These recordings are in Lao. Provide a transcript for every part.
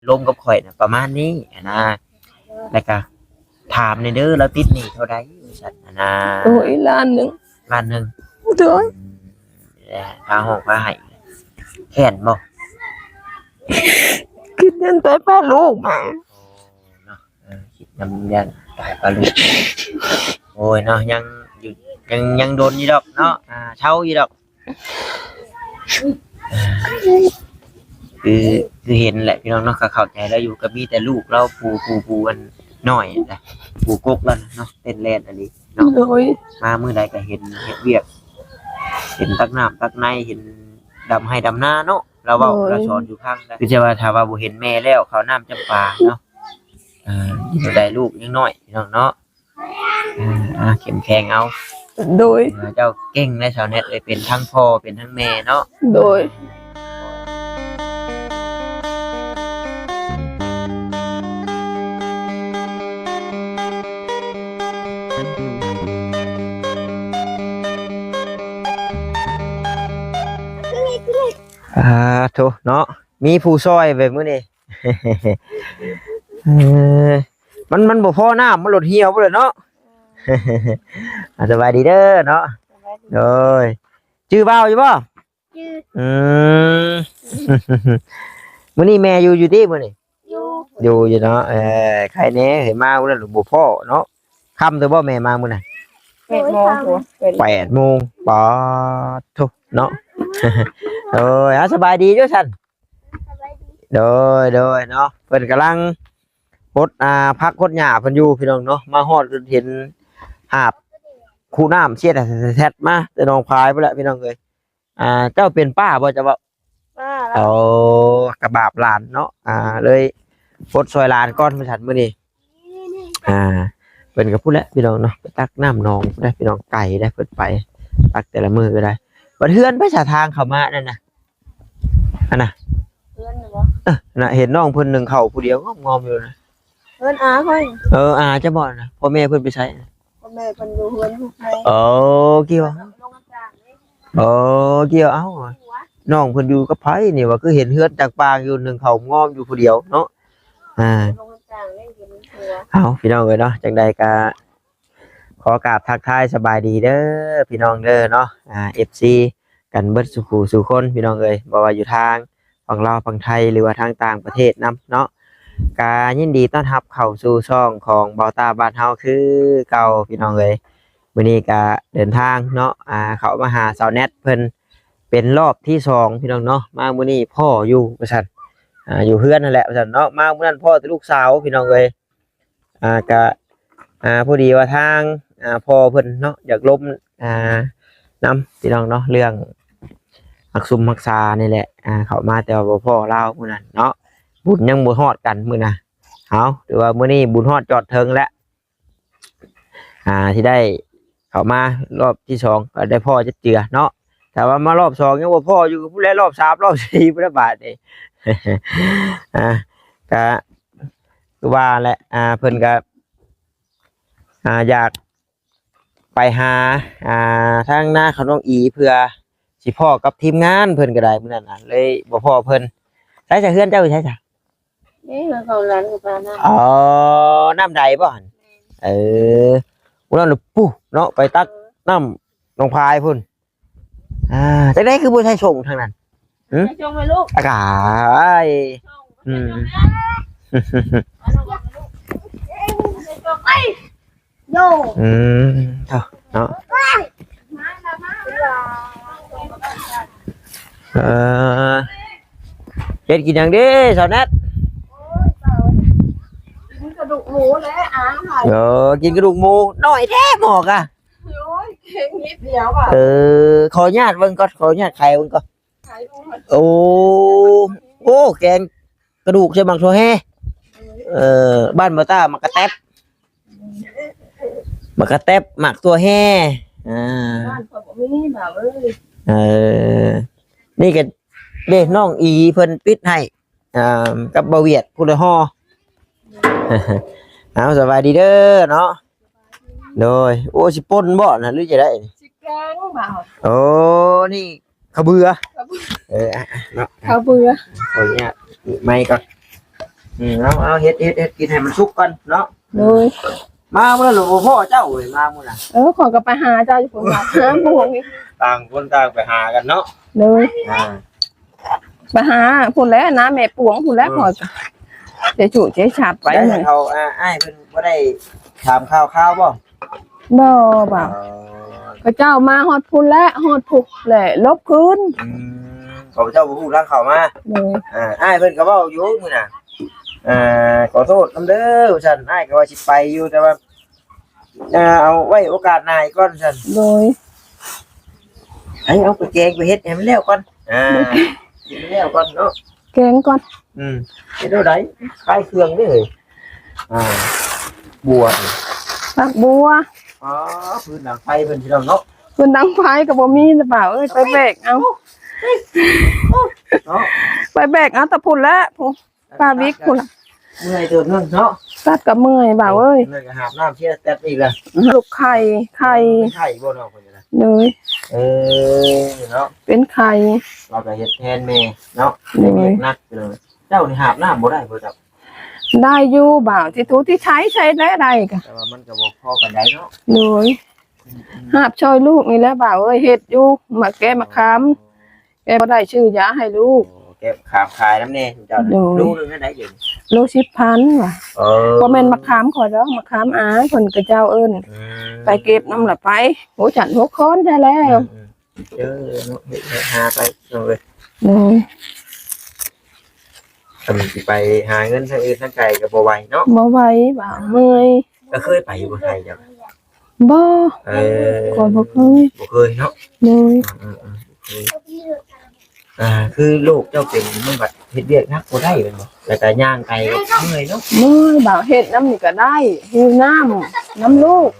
ລົມກັບຂ້ອຍນະ ປະມານນີ້ຫັ້ນນະ ແລ້ວກະຖາມແດ່ເດີ ລາວຕິດໜີ້ເທົ່າໃດ ວ່າຊັ້ນຫັ້ນນະ. ໂອ້ຍ ລ້ານໜຶ່ງ. ລ້ານໜຶ່ງ. ໂດຍ. ອືມ ແລ້ວພາຮ້ອງພາໄຫ້ ແຄ້ນບໍ່? ຄິດເຫັນແຕ່ພາລູກມາ. ໂອ້ ເນາະ. ເອີ ຄິດນຳຢ້ານຕາຍປະລູກ. ໂອ້ຍເນາະ ຍັງຢູ່ ຍັງ ຍັງດົນຢູ່ດອກເນາະ ອ່າ ເຊົາຢູ່ດອກ. ອ່າ ຄື ຄືເຫັນແຫຼະພີ່ນ້ອງເນາະ ກໍເຂົ້າໃຈລາວຢູ່ ກໍມີແຕ່ລູກລາວຜູ້ ຜູ້ ຜູ້ອັນນ້ອຍນະ ຜູ້ກົກລາວນະເນາະ ເຕັ້ນແລ່ນອັນນີ້ເນາະ. ໂດຍ. ມາມື້ໃດກໍເຫັນເຮັດວຽກ ເຫັນຕັກນ້ຳຕັກໃນ ເຫັນດຳໄຮ່ດຳນາເນາະ ລາວເວົ້າ. ໂດຍ. ລາວສອນຢູ່ພັງນະ ຄືຈະວ່າຖ້າວ່າບໍ່ເຫັນແມ່ແລ້ວ ເຂົ້ານ້ຳຈຳປາເນາະ. ອ່າ ຢູ່ໃດລູກຍັງນ້ອຍພີ່ນ້ອງເນາະ. ອ່າ ອ່າ ເຂັ້ມແຂງເອົາ. ໂດຍ. ເຈົ້າເກັ່ງໄດ໋ສາວແນັດເອີຍ ເປັນທັງພໍ່ເປັນທັງແມ່ເນາະ. ໂດຍ. ອ່າ ໂທເນາະ ມີຜູ້ຊ່ອຍເວີຍມື້ນີ້. ເອີ ມັນ ມັນບໍ່ພໍນ້ຳ ມັນລົດຫ່ຽວພຸ້ນແຫຼະເນາະ. ອ່າ ສະບາຍດີເດີເນາະ. ສະບາຍດີ. ໂດຍ. ຈື່ບ່າວຢູ່ບໍ່? ຈື່. ອືມ ມື້ນີ້ແມ່ຢູ່ ຢູ່ຕິມື້ນີ້? ຢູ່. ຢູ່ ຢູ່ເນາະ. ເອີ ໄຄແນ່ ເຫັນມາມື້ນັ້ນບໍ່ພໍ້ເນາະ. ຄ່ຳເຕີບບໍ່ແມ່ມາມື້ນັ້ນ? ແປດໂມງ. ແປດໂມງ. ປາດໂທ້ເນາະ. ໂດຍ. ອ່າ ສະບາຍດີຢູ່ຊັ້ນ. ໂດຍ ໂດຍເນາະ ເພິ່ນກຳລັງຫົດ ອ່າ ຜັກຫົດຫຍ້າເພິ່ນຢູ່ພີ່ນ້ອງເນາະ. ມາຮອດກໍເຫັນຫາບຄູນ້ຳເຊຍແທ້ໆ ມາແຕ່ໜອງພາຍພຸ້ນແຫຼະພີ່ນ້ອງເອີຍ. ອ່າ ເຈົ້າເປັນປ້າບໍ່ ເຈົ້າເວົ້າ? ປ້າລະ. ໂອ້ ກະບາບຫຼານເນາະ. ອ່າ ເລີຍຫົດຊ່ອຍຫຼານກ່ອນວ່າຊັ້ນມື້ນີ້. ອ່າ ເພິ່ນກໍພຸ້ນແຫຼະພີ່ນ້ອງເນາະ ໄປຕັກນ້ຳໜອງໄດ້ພີ່ນ້ອງ ໄກໄດ໋ ເພິ່ນໄປຕັກແຕ່ລະມື້ກໍໄດ້. ບັດເຮືອນໄປສາທາງເຂົ້າມານັ້ນນະ ອັນນະ ເຮືອນນະບໍ່? ເອີ ນະ ເຫັນນ້ອງເພິ່ນໜຶ້ງເຂົ້າຜູ້ດຽວງອມໆຢູ່ນະ. ເຮືອນອາຂ້ອຍ. ເອີ ອາເຈົ້າບໍ່ນະ? ພໍ່ແມ່ເພິ່ນໄປໃສ? ພໍ່ແມ່ເພິ່ນຢູ່ເຮືອນຜູ້ໃຜ. ເອີ ກ່ຽວ ໂອ້ ກ່ຽວ. ເອົ້າ ນ້ອງເພິ່ນຢູ່ກັບໃຜນີ້ຫວາ ຄືເຫັນເຮືອນຈາກປາງຢູ່ ໜຶ້ງເຂົ້າງອມຢູ່ຜູ້ດຽວເນາະ. ອ່າ ເອົ້າ ພີ່ນ້ອງເອີຍເນາະ ຈັ່ງໃດກະຂໍກາບທັກທາຍສະບາຍດີເດີພີ່ນ້ອງເດີເນາະ. ອ່າ ເອັຟຊີ ກັນເບິດສູ່ຜູ້ສູ່ຄົນພີ່ນ້ອງເອີຍ ບໍ່ວ່າຢູ່ທາງຝັ່ງລາວຝັ່ງໄທ ຫຼືວ່າທາງຕ່າງປະເທດນຳເນາະ. ກະຍິນດີຕ້ອນຮັບເຂົ້າສູ່ຊ່ອງຂອງເບົາຕາບ້ານເຮົາຄືເກົ່າພີ່ນ້ອງເອີຍ. ມື້ນີ້ກະເດີນທາງເນາະ ອ່າ ເຂົ້າມາຫາສາວແນັດເພິ່ນເປັນລອບທີສອງພີ່ນ້ອງເນາະ. ມາມື້ນີ້ພໍ້ຢູ່ວ່າຊັ້ນ ອ່າ ຢູ່ເຮືອນຫັ້ນແຫຼະວ່າຊັ້ນເນາະ. ມາມື້ນັ້ນພໍ້ແຕ່ລູກສາວພີ່ນ້ອງເອີຍ. ອ່າ ກະ ອ່າ ພໍດີວ່າທາງ ອ່າ ພໍ່ເພິ່ນເນາະ ຢາກລົມ ອ່າ ນຳພີ່ນ້ອງເນາະ ເລື່ອງຮັກຊຸມຮັກສານີ້ແຫຼະ. ອ່າ ເຂົ້າມາແຕ່ວ່າບໍ່ພໍ້ລາວມື້ນັ້ນເນາະ ບຸນຍັງບໍ່ຮອດກັນມື້ນະ. ເອົາ ຖືວ່າມື້ນີ້ບຸນຮອດຈອດເຖິງແລ້ວ. ອ່າ ທີ່ໄດ້ເຂົ້າມາລອບທີສອງກໍໄດ້ພໍ້ຈັກເທື່ອເນາະ. ຖ້າວ່າມາລອບສອງຍັງບໍ່ພໍ້ຢູ່ ພຸ້ນແຫຼະ ລອບສາມ ລອບສີ່ ພຸ້ນແຫຼະບາດນີ້. ອ່າ ກະຄືວ່າແຫຼະ ອ່າ ເພິ່ນກະ ອ່າ ຢາກໄປຫາ ອ່າ ທາງນາຂອງນ້ອງອີ ເພື່ອຊິພໍ້ກັບທີມງານເພິ່ນກໍໄດ້ ມື້ນັ້ນນະ ເລີຍບໍ່ພໍ້ເພິ່ນ. ໃສຊະ ເຮືອນເຈົ້າຢູ່ໃສຊະ? ນີ້ເຮືອນຂອງຫຼານກັບປານະ. ອໍ ນ້ຳໃດບໍ່ຫັ້ນ? ແມ່ນ. ເອີ ຜູ້ນັ້ນລະປຸເນາະ ໄປຕັກ ເອີ ນ້ຳໜອງພາຍພຸ້ນ. ອ່າ ຈັ່ງໃດຄືບໍ່ໃສ່ສົ້ງທາງນັ້ນ? ຫຶ? ໃສ່ສົ້ງໄວ້ລູກ ອາກາຍ. ອືມ ໂຍ ອືມ ເນາະ ເອີ ເຮັດກິນຫຍັງເດ້ສາວແນັດ? ກິນກະດູກໝູແຫຼະ ອາຫານ. ເອີ ກິນກະດູກໝູ ນ້ອຍແທ້ໝໍກະ. ໂອ້ຍ ເກັ່ງນິດດຽວອະ. ເອີ ຂໍອະນຸຍາດເບິ່ງກ່ອນ ຂໍອະນຸຍາດໄຂເບິ່ງກ່ອນ. ໂອ້ ໂອ້ ແກງກະດູກໃສ່ໝາກຖົ່ວແຮ່. ເອີ ບ້ານບໍ່ຕ້າໝາກກະແຕັບ ໝາກກະແຕັບ ໝາກຖົ່ວແຮ່. ອ່າ ບ້ານຂ້ອຍບໍ່ມີບ່າວເອີຍ. ເອີ ນີ້ກະເດ້ ນ້ອງອີເພິ່ນປິດໃຫ້ ອ່າ ກັບບ່າວຫວຽດຜູ້ລະຫໍ່. ເອົາ ສະບາຍດີເດີເນາະ. ໂດຍ ໂອ້ ຊິປົ່ນບໍ່ນະ ຫຼືຈະໄດ້ ຊິແກງບ່າວ. ໂອ້ ນີ້ເຂົ້າເບືອ ເຂົ້າເບືອ. ເອີ ອ່ະ ອ່ະ ເນາະ ເຂົ້າເບືອ. ຂໍອະນຸຍາດໄມກ່ອນ. ອືມ ເອົາ ເອົາ ເຮັດ ເຮັດ ເຮັດກິນໃຫ້ມັນສຸກກ່ອນເນາະ. ໂດຍ ມາມື້ນັ້ນບໍ່ພໍ້ເຈົ້າເອີຍ ມາມື້ນັ້ນ. ເອີ ຂ້ອຍກໍໄປຫາເຈົ້າຢູ່ພຸ້ນ ຫາພວກນີ້ ຕ່າງຄົນຕ່າງໄປຫາກັນເນາະ. ໂດຍ ອ່າ ໄປຫາພຸ້ນແຫຼະ ນາແມ່ປວງພຸ້ນແຫຼະ. ເອີ ຂ້ອຍກໍເຈຈຸເຈສັບໄປ. ໄດ້ເຂົາ ອ່າ ອ້າຍເພິ່ນບໍ່ໄດ້ຖາມຂ່າວຄາວບໍ່? ບໍ່ ບໍ່ ເອີ ເຂົາເຈົ້າມາຮອດພຸ້ນແຫຼະ ຮອດພຸ້ນແຫຼະ ຫຼົບຄືນ. ອືມ ເຂົາເຈົ້າບໍ່ຮູ້ທາງເຂົ້າມາ. ໂດຍ ອ່າ ອ້າຍເພິ່ນກໍເວົ້າຢູ່ມື້ນັ້ນ ອ່າ ຂໍໂທດນຳເດີວ່າຊັ້ນ. ອ້າຍກໍວ່າຊິໄປຢູ່ ແຕ່ວ່າ ອ່າ ເອົາໄວ້ໂອກາດໜ້າອີກກ່ອນຊັ້ນ. ໂດຍ ໃຫ້ເອົາໄປແກງໄປເຮັດໃຫ້ມັນແລ້ວກ່ອນ. ອ່າ ກິນແລ້ວກ່ອນເນາະ ແກງກ່ອນ. ອືມ ເຮັດແນວໃດ? ຂາຍເຄື່ອງເດ້. ອ່າ ບົວ ຜັກບົວ. ອໍ ພື້ນດັງໄຟເພິ່ນ ພີ່ນ້ອງເນາະ. ພື້ນດັງໄຟກໍບໍ່ມີນະບ່າວເອີຍ. ໄປແບກເອົາເນາະ ໄປແບກເອົາແຕ່ພຸ້ນແຫຼະ ພຸ້ນ ປ່າວິກພຸ້ນລະ. ເມື່ອຍເຕີບເນາະ ຕັດກໍເມື່ອຍບ່າວເອີຍ. ເມື່ອຍກໍຫາບນ້ຳເຊຍແຕັດອີກລະ. ລູກໄຂ່ ໄຂ່ ເອີ ເປັນໄຂ່ບໍ່ນ້ອງເພິ່ນນະ? ໂດຍ ເອີ ເນາະ ເປັນໄຂ່ ເຮົາກໍເຮັດແທນແມ່ເນາະ. ໂດຍ ເຮັດໜັກເລີຍ. ເຈົ້ານີ້ຫາບນ້ຳບໍ່ໄດ້ບໍ່ເຈົ້າ? ໄດ້ຢູ່ບ່າວ ທີ່ຖູທີ່ໄຖໃຊ້ໄດ້ ໄດ້ກໍ ແຕ່ວ່າມັນກໍບໍ່ພໍປານໃດເນາະ. ໂດຍ ອືມໆ ຫາບຊ່ອຍລູກນີ້ແຫຼະບ່າວເອີຍ. ເຮັດຢູ່ ມາແກ້ມາຂາມ ອໍ ແກ້ບໍ່ໄດ້ ຊື້ຢາໃຫ້ລູກ. ໂອ້ ແກ້ມາຂາມຂາຍນຳແດ່ເຈົ້ານະ. ໂດຍ ໂລໜຶ່ງເທົ່າໃດເດ? ໂລສິບພັນວ່າ. ເອີ ບໍ່ແມ່ນມາຂາມຂ້ອຍດອກ ມາຂາມອາເພິ່ນ ເຂົາເຈົ້າເອີ້ນ. ອືມ ໄປເກັບນຳລະໄປ. ໂອ້ ຈັນຫົກຄອນແທ້ແລ້ວ. ອືມໆ ເອີ ເນາະ ເຮັດຫາໄປນ້ອງເອີຍ. ໂດຍ ຄັນຊິໄປຫາເງິນທາງອື່ນທາງໄກກໍບໍ່ໄຫວເນາະ. ບໍ່ໄຫວ ບ່າວເມື່ອຍ. ກໍເຄີຍໄປຢູ່ບໍ່ໄທເຈົ້າ? ບໍ່ ເອີ ຂ້ອຍບໍ່ເຄີຍ. ບໍ່ເຄີຍເນາະ. ໂດຍ ອືມໆ ບໍ່ເຄີຍ. ອ່າ ຄືລູກເຈົ້າເປັນ ມັນບັດເຮັດວຽກໜັກບໍ່ໄດ້ແມ່ນບໍ່? ແລ້ວກໍຍ່າງໄກກໍເມື່ອຍເນາະ. ເມື່ອຍ ບ່າວເຮັດນຳນີ້ກໍໄດ້ ຫິວນ້ຳນຳລູກ.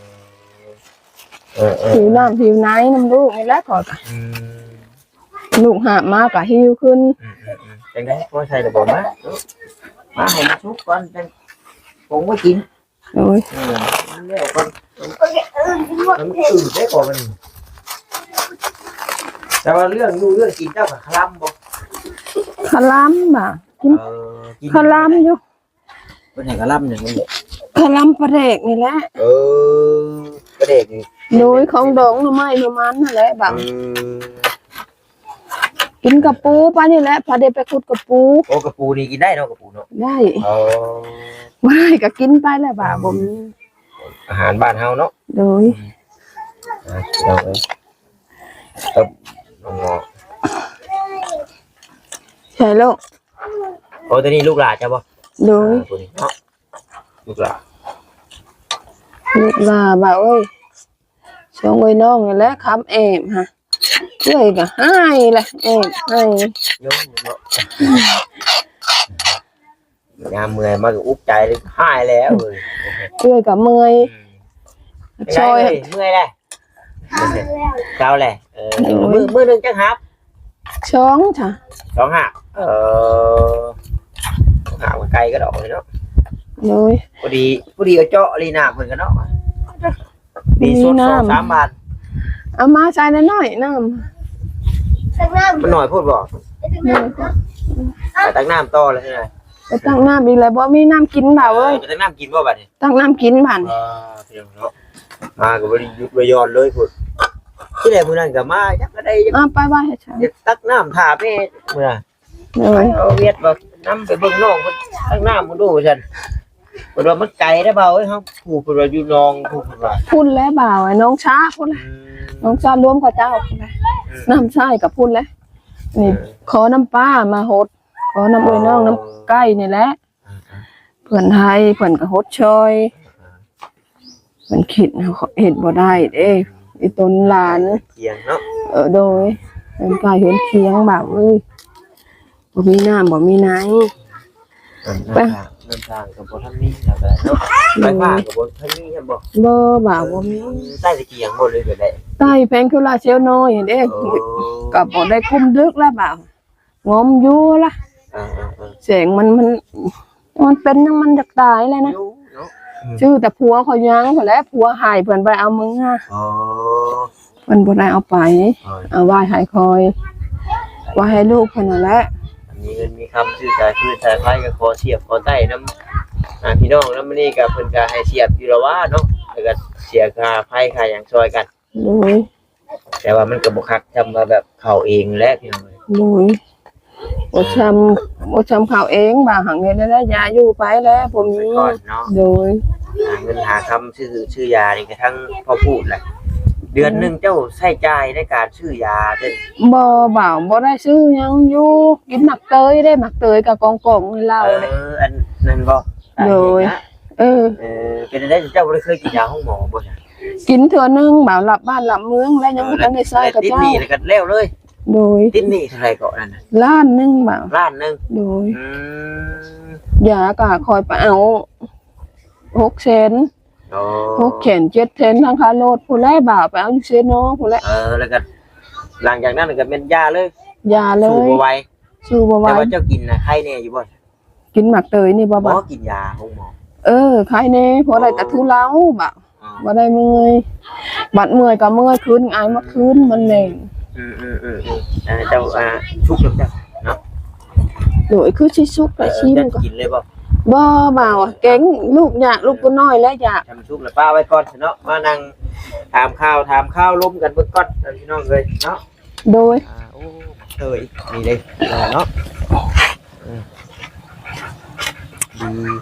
ເອີໆ ຫິວນ້ຳຫິວໃນນຳລູກນີ້ແຫຼະຂ້ອຍກໍ. ອືມ ລູກຫາບມາກໍຫິວຂຶ້ນ. ອືມໆ ຈັ່ງໃດພໍໃສ່ລະບໍ່? ມາ ມາໃຫ້ມັນສຸກກ່ອນ ຈັ່ງປົງໄວ້ກິນ. ໂອ້ຍ ເອີ ມັນແລ້ວກ່ອນ ມັນອື່ນໄດ້ບໍ່ມັນ. ແຕ່ວ່າເລື່ອງຢູ່ເລື່ອງກິນເຈົ້າກໍຄະລຳບໍ່? ຄະລຳບໍ່ ກິນ ເອີ ຄະລຳຢູ່. ເພິ່ນໃຫ້ກະລຳຫຍັງນີ້? ກະລຳປາແດກນີ້ແຫຼະ. ເອີ ປາແດກນີ້. ໂດຍ ຂອງດອງໜໍ່ໄມ້ໜໍ່ມັນຫັ້ນແຫຼະບາງ. ອືມ ກິນກະປູໄປນີ້ແຫຼະ ພໍໄດ້ໄປຂຸດກະປູ. ໂອ້ ກະປູນີ້ກິນໄດ້ເນາະ ກະປູເນາະ? ໄດ້. ອໍ ວ້າຍ ກະກິນໄປແຫຼະບາ ອືມ ບໍ່ມີ ອາຫານບ້ານເຮົາເນາະ. ໂດຍ ອືມ ອ່າ ເອົາເອີ ເອີ ໃສ່ໂລດ. ໂອ້ ຕົວນີ້ລູກຫຼານເຈົ້າບໍ່? ໂດຍ ອ່າ ຕົວນີ້ເນາະ ລູກຫຼານ ລູກຫຼານ ບ່າວເອີຍ. ສອງເອື້ອຍນ້ອງນີ້ແຫຼະຄຳແອບຫະ ເອື້ອຍກໍຮ້າຍແຫຼະ ແອບຮ້າຍ. ໂຍມເນາະ ຍາມເມື່ອຍມາກໍອຸກໃຈ ຮ້າຍແລ້ວເອີຍ. ເອື້ອຍກໍເມື່ອຍ ອືມ ຊ່ອຍ ເມື່ອຍແລ້ວ. ເຈົ້າແຫຼະ ເອີ ໂດຍ ມື້ ມື້ໜຶ່ງຈັກຫາບ? ສອງຈ້ະ ສອງຫາບ. ເອີ ສອງຫາບກໍໄກກະດອກເນາະ. ໂດຍ ພໍດີ ພໍດີເອົາເຈາະລີນ້ຳເພິ່ນກະເນາະ ມີສອງສາມບາດ. ເອົາມາໃສ່ໜ້ອຍໆ ນ້ຳ ມັນໜ້ອຍໂພດບໍ່? ໂດຍ ໄປຕັກນ້ຳຕໍ່ເລີຍ ໄປຕັກນ້ຳອີກແລ້ວ ບໍ່ມີນ້ຳກິນແລ້ວເອີຍ. ເອີ ໄປຕັກນ້ຳກິນບໍ່ບາດນີ້? ຕັກນ້ຳກິນບາດນີ້. ອ່າ ພີ່ນ້ອງເນາະ ມາກໍບໍ່ໄດ້ຢຸດບໍ່ຢ່ອນເລີຍພຸ້ນ. ທີແລກມື້ນັ້ນກໍມາ ຈັກກໍໄດ້ ອ່າ ໄປໄວ້ໃຫ້ ຢາກຕັກນ້ຳຖ້າແມ່ເມື່ອ. ໂດຍ ເອົາວຽດວ່ານຳໄປເບິ່ງນ້ອງເພິ່ນຕັກນ້ຳພຸ້ນດູວ່າຊັ້ນ. ເພິ່ນວ່າມັນໄກເດ້ບ່າວເອີຍ ເຮົາຜູ້ເພິ່ນວ່າຢູ່ໜອງ ຜູ້ເພິ່ນວ່າ ພຸ້ນແຫຼະບ່າວ ໜອງຊາພຸ້ນແຫຼະ. ອືມ ໜອງຊາລວມເຂົາເຈົ້າພຸ້ນແຫຼະ. ອືມ ນ້ຳໃຊ້ກໍພຸ້ນແຫຼະ. ນີ້ ເອີ ຂໍນ້ຳປ້າມາຫົດ ຂໍນ້ຳເອື້ອຍນ້ອງ ອໍ ນ້ຳໃກ້ນີ້ແຫຼະ. ອ່າໆ ເພິ່ນໃຫ້ ເພິ່ນກໍຫົດຊ່ອຍ. ອ່າໆ ເພິ່ນຄິດ ເຮົາເຮັດບໍ່ໄດ້ເດ້ ອີຕົນຫຼານ ຄຽງເນາະ. ເອີ ໂດຍ ເປັນກາຍເຮືອນຄຽງບ່າວເອີຍ ບໍ່ມີນ້ຳບໍ່ມີໃນ. ອ່າ ໄປ ນ້ຳທາງ ນ້ຳທາງກໍບໍ່ທັນມີແລ້ວກໍໄດ້ເນາະ. ໂດຍ ໄຟຟ້າກໍບໍ່ທັນມີແມ່ນບໍ່? ບໍ່ ບ່າວ ບໍ່ມີ. ເອີ ໃຕ້ຕະກຽງບໍ່ ຫຼືແບບໃດ? ໃຕ້ແຜງໂຊລາເຊວນ້ອຍເດ້. ໂອ້ ກໍບໍ່ໄດ້ກຸ້ມດຶກແລ້ວບ່າວ. ງົມຢູ່ລະ. ອ່າໆໆ ແສງມັນ ມັນ ມັນເປັນຫຍັງ ມັນຢາກຕາຍແລ້ວນະ. ຢູ່ເນາະ. ອືມ ຊື່ແຕ່ຜົວຂ້ອຍຍັງພຸ້ນແຫຼະ ຜົວໃຫ້ເພິ່ນໄປເອົາເມືອ. ອໍ ເພິ່ນບໍ່ໄດ້ເອົາໄປ. ອໍ ເອົາໄວ້ໃຫ້ຂ້ອຍ ໄວ້ໃຫ້ລູກເພິ່ນຫັ້ນແຫຼະ. ມີເງິນມີຄຳຊື້ສາຍຟືນສາຍໄຟ ກໍຂໍສຽບຂໍໄຕ້ນຳ ອ່າ ພີ່ນ້ອງນຳ. ມື້ນີ້ກໍເພິ່ນກໍໃຫ້ສຽບຢູ່ລະວ່າເນາະ ແລ້ວກໍເສຍຄ່າໄຟຄ່າຫຍັງຊ່ອຍກັນ. ໂດຍ ແຕ່ວ່າມັນກໍບໍ່ຄັກສ່ຳວ່າແບບເຂົ້າເອງແຫຼະພີ່ນ້ອງເອີຍ. ໂດຍ ບໍ່ຊ່ຳ ບໍ່ຊ່ຳເຂົ້າເອງ ບາງຫາເງິນໄດ້ ຢ່າຢູ່ໄປແລ້ວ ບໍ່ມີ ໄປກ່ອນເນາະ. ໂດຍ ຫາເງິນຫາຄຳຊື້ ຊື້ຢານີ້ກະທັງພໍພູດແຫຼະ. ເດືອນໜຶ່ງເຈົ້າໃຊ້ຈ່າຍໃນການຊື້ຢາເດ້? ບໍ່ ບ່າວບໍ່ໄດ້ຊື້ຫຍັງຢູ່ ກິນໝາກເຕີຍເດ້ ໝາກເຕີຍກັບກອງໆໃຫ້ເຮົາ. ເອີ ອັນນັ້ນບໍ່? ໂດຍ ເອີ ເອີ ເປັນຈັ່ງໃດ ເຈົ້າບໍ່ໄດ້ເຄີຍກິນຢາໂຮງໝໍບໍ່? ກິນເທື່ອໜຶ່ງ ບ່າວລັບບ້ານລັບເມືອງແລ້ວ ຍັງບໍ່ທັນໄດ້ໃຊ້ກະເຈົ້າ ຕິດໜີ້ແລ້ວກໍແລ້ວເລີຍ. ໂດຍ ຕິດໜີ້ເທົ່າໃດເກາະນັ້ນນະ? ລ້ານໜຶ່ງບ່າວ. ລ້ານໜຶ່ງ. ໂດຍ ອືມ ຢາກະຂ້ອຍໄປເອົາຫົກແສນ. ໂອ້ ຫົກແສນ ເຈັດແສນ ທັງຄ່າລົດພຸ້ນແຫຼະ ບ່າວໄປເອົາຢູ່ເຊໂນພຸ້ນແຫຼະ. ເອີ ແລ້ວກໍຫຼັງຈາກນັ້ນກໍແມ່ນຢ່າເລີຍ. ຢ່າເລີຍ ສູ້ບໍ່ໄຫວ ສູ້ບໍ່ໄຫວ. ແຕ່ວ່າເຈົ້າກິນນະໄຄແນ່ຢູ່ບໍ່? ກິນໝາກເຕີຍນີ້ບໍ່? ບໍ່ ບໍ່ ກິນຢາໂຮງໝໍ. ເອີ ໄຄແນ່ ພໍໄດ້ແຕ່ທຸເລົາບາດ ອໍ ບໍ່ໄດ້ເມື່ອຍ ບາດເມື່ອຍກໍເມື່ອຍຄືນ ອາຍໝົດຄືນ ມັນແໜ້ນ. ອືມໆໆ ເຈົ້າ ອ່າ ສຸກແລ້ວເຈົ້າເນາະ? ໂດຍ ຄືຊິສຸກແລ້ວ ຊິມັນກໍກິນເລີຍບໍ່? ບໍ່ ບ່າວ ແກງລູກຍາກ ລູກຜູ້ນ້ອຍແລ້ວຢາກ ທຳສຸກແລ້ວປະໄວ້ກ່ອນເນາະ. ມານັ່ງຖາມຂ່າວ ຖາມຂ່າວລົມກັນເບິ່ງກ່ອນ ພີ່ນ້ອງເອີຍເນາະ. ໂດຍ ອ່າ ໂອ້ ເອີຍ ນີ້ເດ້ເນາະ ອືມ ດີ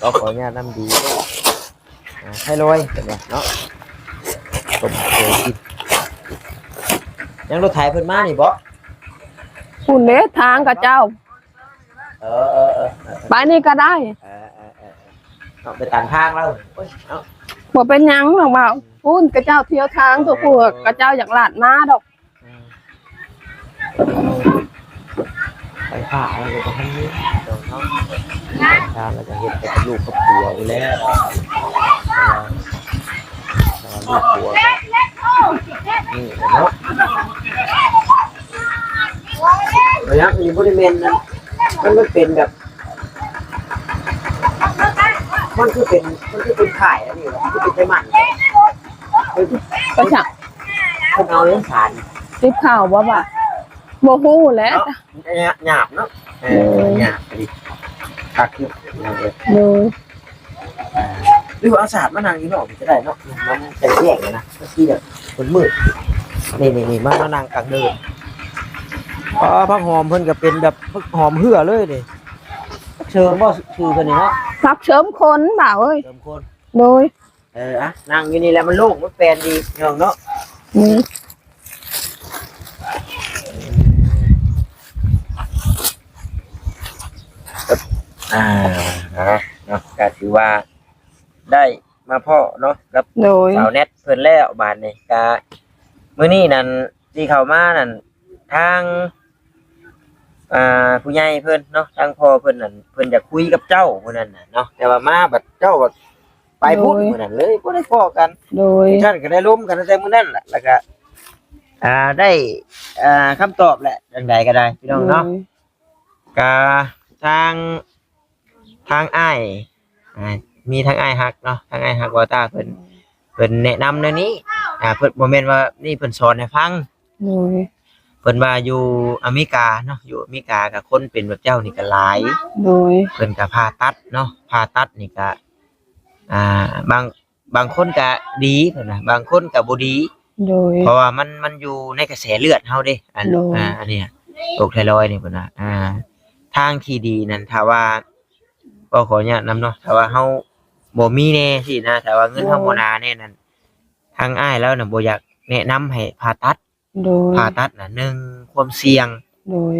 ກໍຂໍອະນຸຍາດນຳ ດີ ອ່າ ໄທລອຍເນາະ ຕົ້ມເຄີຍກິນ. ຍັງລົດໄຖເພິ່ນມານີ້ບໍ່? ພຸ້ນເດ້ ທາງຂະເຈົ້າ. ເອີໆໆ ໄປນີ້ກໍໄດ້ ເອີໆໆ ເນາະ ໄປຕາມທາງລາວ ໂອ້ຍ ເນາະ ບໍ່ເປັນຫຍັງດອກບ່າວ. ພຸ້ນຂະເຈົ້າທ່ຽວທາງ ເອີ ຕົວພວກຂະເຈົ້າຢາກລາດມາດອກ. ອືມ ໄຟຟ້າມັນກໍບໍ່ທັນມີເນາະ ທາງແລ້ວກໍເຮັດແຕ່ກັບລູກກັບຜົວຢູ່ແລ້ວ ແຕ່ວ່າ ແຕ່ວ່າລູກຜົວກໍນີ້ເນາະ. ບໍ່ຍັງ ອັນນີ້ບໍ່ໄດ້ແມ່ນນະ ມັນ ມັນເປັນແບບ ມັນຄືເປັນ ມັນຄືເປັນໄຂ່ອັນນີ້ຫວະ ຄືເປັນໄຂມັນ ເອີ ໄປຊະ ເພິ່ນເອົາຫຍັງສານ ຕິບເຂົ້າບໍ່ວະ? ບໍ່ຮູ້ແຫຼະ ເນາະ ຫຍາບເນາະ ເອີ ເອີ ຫຍາບດີ ຄັກຢູ່ ໂດຍ ອ່າ ຫຼືວ່າເອົາສາດມານັ່ງຢູ່ນອກນີ້ກໍໄດ້ເນາະ ມັນແຈ້ງໆນະ ມັນຄືແບບມືດໆ ນີ້ໆໆ ມາ ມານັ່ງກາງເດີ່ນ. ອໍ ຜັກຫອມເພິ່ນກໍເປັນແບບຜັກຫອມເຮືອເລີຍນີ້ ຜັກເສີມບໍ່ ຊື່ເພິ່ນນີ້ເນາະ ຜັກເສີມຄົນບ່າວເອີຍ ເສີມຄົນ ໂດຍ. ເອີ ອ່ະ ນັ່ງຢູ່ນີ້ແຫຼະ ມັນໂລ່ງ ມັນແປນດີ ພີ່ນ້ອງເນາະ ອືມ ອ່າ ເນາະ ກໍຖືວ່າໄດ້ມາພໍ້ເນາະ ກັບ ໂດຍ ສາວແນັດເພິ່ນແລ້ວ ບາດນີ້ກໍ ມື້ນີ້ນັ້ນ ທີ່ເຂົ້າມານັ້ນ ທາງ ອ່າ ຜູ້ໃຫຍ່ເພິ່ນເນາະ ທາງພໍ່ເພິ່ນນັ້ນ ເພິ່ນຢາກຄຸຍກັບເຈົ້າມື້ນັ້ນນະເນາະ ແຕ່ວ່າມາບັດເຈົ້າບັດໄປພຸ້ນ ໂດຍ ມື້ນັ້ນເລີຍບໍ່ໄດ້ພໍ້ກັນ ໂດຍ ຊັ້ນກໍໄດ້ລົມກັນຕັ້ງແຕ່ມື້ນັ້ນແຫຼະ ແລ້ວກໍ ອ່າ ໄດ້ ອ່າ ຄຳຕອບແຫຼະ ຈັ່ງໃດກໍໄດ້ ພີ່ນ້ອງເນາະ ໂດຍ ກໍທາງ ທາງອ້າຍ ອ່າ ມີທາງອ້າຍຮັກເນາະ ທາງອ້າຍຮັກວາຕາເພິ່ນ ເພິ່ນແນະນຳແນວນີ້ ອ່າ ເພິ່ນ ບໍ່ແມ່ນວ່ານີ້ ເພິ່ນສອນໃຫ້ຟັງ ໂດຍ ເພິ່ນວ່າຢູ່ອາເມລິກາເນາະ ຢູ່ອາເມລິກາກໍຄົນເປັນແບບເຈົ້ານີ້ກໍຫຼາຍ ໂດຍ ເພິ່ນກໍຜ່າຕັດເນາະ ຜ່າຕັດນີ້ກໍ ອ່າ ບາງ ບາງຄົນກະດີເພິ່ນວ່າ ບາງຄົນກະບໍ່ດີ ໂດຍ ເພາະວ່າມັນ ມັນຢູ່ໃນກະແສເລືອດເຮົາເດ້ ອັນ ໂດຍ ອ່າ ອັນເນີ້ຍ ໂລກໄທຣອຍນີ້ເພິ່ນວ່າ ອ່າ ທາງທີ່ດີນັ້ນ ຖ້າວ່າ ກໍຂໍອະນຸຍາດນຳເນາະ ຖ້າວ່າເຮົາບໍ່ມີແດ່ຊີ້ນະ ຖ້າວ່າເງິນເຮົາ ໂດຍ ບໍ່ໜາແດ່ນັ້ນ ທາງອ້າຍລາວນະບໍ່ຢາກແນະນຳໃຫ້ຜ່າຕັດ ໂດຍ ຜ່າຕັດນະ ໜຶ່ງ ຄວາມສ່ຽງ ໂດຍ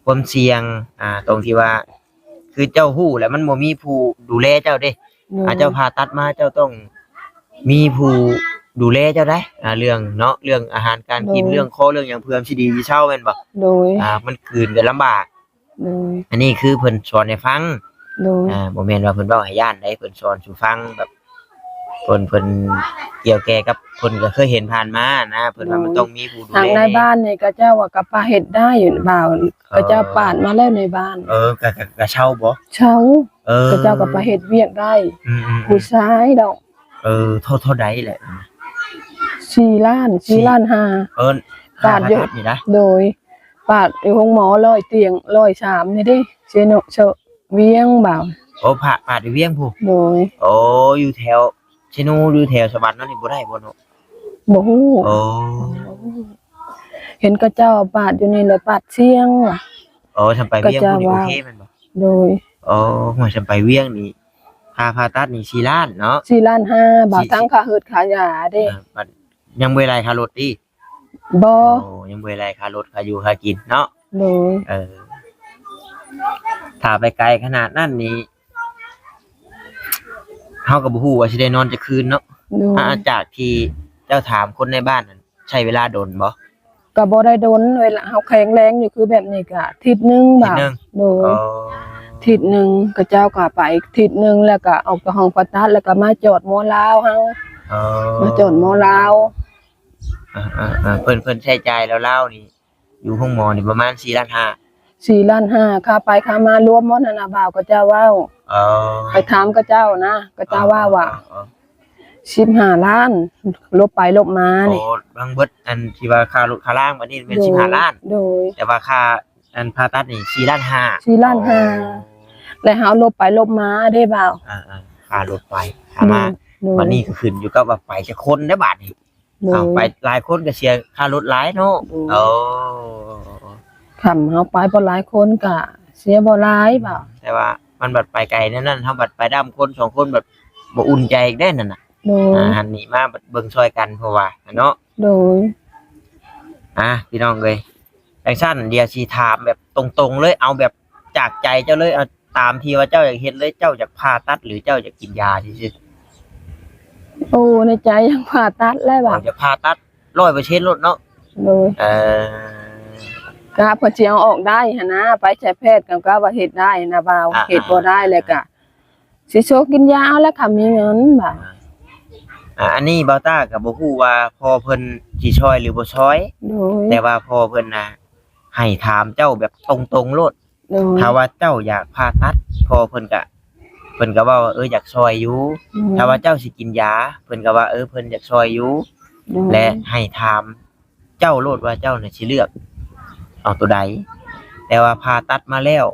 ຄວາມສ່ຽງ ອ່າ ຕົງທີ່ວ່າ ຄືເຈົ້າຮູ້ແຫຼະ ມັນບໍ່ມີຜູ້ດູແລເຈົ້າເດ້ ໂດຍ ອ່າ ເຈົ້າຜ່າຕັດມາ ເຈົ້າຕ້ອງມີຜູ້ດູແລເຈົ້າໄດ໋ ອ່າ ເລື່ອງເນາະ ເລື່ອງອາຫານການກິນ ໂດຍ ເລື່ອງຄໍ ເລື່ອງຫຍັງ ເພື່ອມັນຊິດີຊິເຊົາແມ່ນບໍ່? ໂດຍ ອ່າ ມັນກືນກໍລຳບາກ ໂດຍ ອັນນີ້ຄືເພິ່ນສອນໃຫ້ຟັງ ໂດຍ ອ່າ ບໍ່ແມ່ນວ່າເພິ່ນເວົ້າໃຫ້ຢ້ານໃດ ເພິ່ນສອນສູ່ຟັງແບບ ເພິ່ນ ເພິ່ນກ່ຽວແກ່ກັບ ເພິ່ນກໍເຄີຍເຫັນຜ່ານມານະ ເພິ່ນວ່າ ໂດຍ ມັນຕ້ອງມີຜູ້ດູແລ ທາງໃນບ້ານນີ້ ເຂົາເຈົ້າວ່າກໍໄປເຮັດໄດ້ຢູ່ບ່າວ ເອີ ເຂົາເຈົ້າປາດມາແລ້ວໃນບ້ານ ເອີ ກໍ ກໍ ກໍເຊົ່າບໍ່? ເຊົ່າ ເອີ ເຂົາເຈົ້າກໍໄປເຮັດວຽກໄດ້ ອືມໆໆ ຜູ້ຊາຍດອກ ເອີ ເທົ່າ ເທົ່າໃດແຫຼະ? ສີ່ລ້ານ ສີ່ລ້ານຫ້າ ເອີ ປາດຢູ່ ຫ້າພັນ ນີ້ນະ ໂດຍ ປາດຢູ່ໂຮງໝໍຮ້ອຍຕຽງ ຮ້ອຍສາມນີ້ເດ້ ເຊໂນ ເຊ ວຽງບ່າວ. ໂອ້ ພະ ປາດຢູ່ວຽງພຸ້ນ. ໂດຍ. ໂອ້ ຢູ່ແຖວເຊໂນ ຢູ່ແຖວສະຫວັນເນາະ ນີ້ບໍ່ໄດ້ບໍ່ເນາະ? ບໍ່ຮູ້. ໂອ້ ເຫັນເຂົາເຈົ້າປາດຢູ່ນີ້ແຫຼະ ປາດຊຽງວ່າ. ໂອ້ ຄັນໄປວຽງພຸ້ນນີ້ໂອເຄແມ່ນບໍ່? ໂດຍ. ໂອ້ ໂອ້ຍ ຄັນໄປວຽງນີ້ ຄ່າຜ່າຕັດນີ້ສີ່ລ້ານເນາະ? ສີ່ລ້ານຫ້າ ບ່າວ ທັງຄ່າເຮີດຄ່າຢາເດ້. ເອີ ບັດຍັງບໍ່ໄດ້ໄລ່ຄ່າລົດຕິ? ບໍ່. ໂອ້ ຍັງບໍ່ໄດ້ໄລ່ຄ່າລົດ ຄ່າຢູ່ຄ່າກິນເນາະ? ໂດຍ. ເອີ ຖ້າໄປໄກຂະໜາດນັ້ນນີ້ ເຮົາກໍບໍ່ຮູ້ວ່າຊິໄດ້ນອນຈັກຄືນເນາະ. ໂດຍ. ອາ ຈາກທີ່ເຈົ້າຖາມຄົນໃນບ້ານນັ້ນ ໃຊ້ເວລາດົນບໍ່? ກໍບໍ່ໄດ້ດົນ ເວລາເຮົາແຂງແຮງຢູ່ຄືແບບນີ້ກໍທິດໜຶ່ງ. ທິດໜຶ່ງ? ບ່າວ. ໂດຍ. ອໍ ທິດໜຶ່ງ ເຂົາເຈົ້າກໍໄປທິດໜຶ່ງ ແລ້ວກໍອອກຈາກຫ້ອງຜ່າຕັດ ແລ້ວກໍມາຈອດໝໍລາວເຮົາ. ອໍ ມາຈອດໝໍລາວ. ອ່າໆໆ ເພິ່ນ ເພິ່ນໃຊ້ຈ່າຍລາວໆນີ້ ຢູ່ໂຮງໝໍນີ້ປະມານສີ່ລ້ານຫ້າ. ສີ່ລ້ານຫ້າ ຄ່າໄປຄ່າມາລວມໝົດຫັ້ນນະ ບ່າວ ເຂົາເຈົ້າເວົ້າ. ອໍ ໄປຖາມເຂົາເຈົ້ານະ ເຂົາເຈົ້າເວົ້າວ່າ ອໍໆໆ ສິບຫ້າລ້ານ ລົບໄປລົບມານີ້. ອໍ ທັງເບິດອັນທີ່ວ່າຄ່າລົດຄ່າລາງບັດນີ້ແມ່ນ ໂດຍ ສິບຫ້າລ້ານ. ໂດຍ. ແຕ່ວ່າຄ່າອັນຜ່າຕັດນີ້ສີ່ລ້ານຫ້າ. ສີ່ລ້ານຫ້າ. ອໍ ແລ້ວເຮົາລົບໄປລົບມາເດ້ ບ່າວ. ອ່າໆ ຄ່າລົດໄປຄ່າມາ. ໂດຍ ໂດຍ. ບັດນີ້ກໍຂຶ້ນຢູ່ກັບວ່າໄປຈັກຄົນເດ້ບາດນີ້. ໂດຍ. ເອົາ ໄປຫຼາຍຄົນກໍເສຍຄ່າລົດຫຼາຍເນາະ. ໂດຍ. ໂອ້ ຄັນເຮົາໄປບໍ່ຫຼາຍຄົນກໍເສຍບໍ່ຫຼາຍ ອືມ ບ່າວ. ແຕ່ວ່າມັນບັດໄປໄກແນວນັ້ນ ເຮົາບັດໄປນຳຄົນສອງຄົນບັດບໍ່ອຸ່ນໃຈອີກເດ້ນັ້ນນະ. ໂດຍ. ອ່າ ຫັ້ນນີ້ມາບັດເບິ່ງຊ່ອຍກັນ ເພາະວ່າເນາະ. ໂດຍ. ອ່າ ພີ່ນ້ອງເອີຍ ຈັ່ງຊັ້ນດຽວຊິຖາມແບບຕົງໆເລີຍ ເອົາແບບຈາກໃຈເຈົ້າເລີຍ ເອົາຕາມທີ່ວ່າເຈົ້າຢາກເຮັດເລີຍ ເຈົ້າຢາກຜ່າຕັດ ຫຼື ເຈົ້າຢາກກິນຢາຊື່ໆ? ໂອ້ ໃນໃຈຢາກຜ່າຕັດແຫຼະ ວ່າ ຢາກຜ່າຕັດຮ້ອຍເປີເຊັນໂລດເນາະ. ໂດຍ. ເອີ ກະເພິ່ນຊິເອົາອອກໄດ້ຫັ້ນນະ ໄປໃຊ້ແພດກໍກະວ່າເຮັດໄດ້ນະ ບ່າວ. ອ່າໆ ເຮັດບໍ່ໄດ້ແລ້ວກະ ອ່າໆ ຊິໂຊກິນຢາເອົາແຫຼະ ຄັນມີເງິນ ບ່າວ. ອ່າ ອັນນີ້ບ່າວຕ້າກໍບໍ່ຮູ້ວ່າພໍ່ເພິ່ນຊິຊ່ອຍ ຫຼື ບໍ່ຊ່ອຍ. ໂດຍ. ແຕ່ວ່າພໍ່ເພິ່ນນະ ໃຫ້ຖາມເຈົ້າແບບຕົງໆໂລດ. ໂດຍ. ຖ້າວ່າເຈົ້າຢາກຜ່າຕັດ ພໍ່ເພິ່ນກະ ເພິ່ນກະເວົ້າວ່າ ເອີ ຢາກຊ່ອຍຢູ່. ໂດຍ. ຖ້າວ່າເຈົ້າຊິກິນຢາ ເພິ່ນກະວ່າ ເອີ ເພິ່ນຢາກຊ່ອຍຢູ່. ໂດຍ. ແລະ ໃຫ້ຖາມເຈົ້າໂລດວ່າເຈົ້ານະຊິເລືອກເອົາໂຕໃດ. ແຕ່ວ່າຜ່າຕັດມາແລ້ວ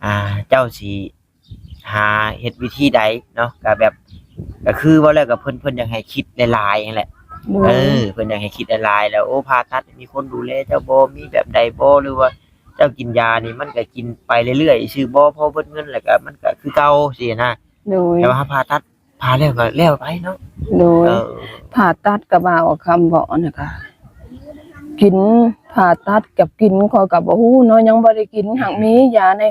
ອ່າ ເຈົ້າຊິ ຫາເຮັດວິທີໃດເນາະ ກະແບບ ກະຄືເວົ້າແລ້ວກະເພິ່ນ ເພິ່ນຢາກໃຫ້ຄິດຫຼາຍໆຫັ້ນແຫຼະ. ໂດຍ. ເອີ ເພິ່ນຢາກໃຫ້ຄິດຫຼາຍໆ ແລ້ວ ໂອ້ ຜ່າຕັດມີຄົນດູແລເຈົ້າບໍ່ ມີແບບໃດບໍ່ ຫຼືວ່າເຈົ້າກິນຢານີ້ມັນກະກິນໄປເລື້ອຍໆຊື່ບໍ່ ພໍເບິດເງິນແລ້ວກະມັນກະຄືເກົ່າຊີ້ນະ. ໂດຍ. ແຕ່ວ່າຖ້າຜ່າຕັດ ຜ່າແລ້ວກໍແລ້ວໄປເນາະ. ໂດຍ. ເອີ ຜ່າຕັດກໍວ່າອອກຄຳເວົ້ານະກະ ກິນ ຜ່າຕັດກັບກິນ ຂ້ອຍກໍບໍ່ຮູ້ເນາະ ຍັງບໍ່ໄດ້ກິນ. ອືມ. ຫາກມີຢາໃນ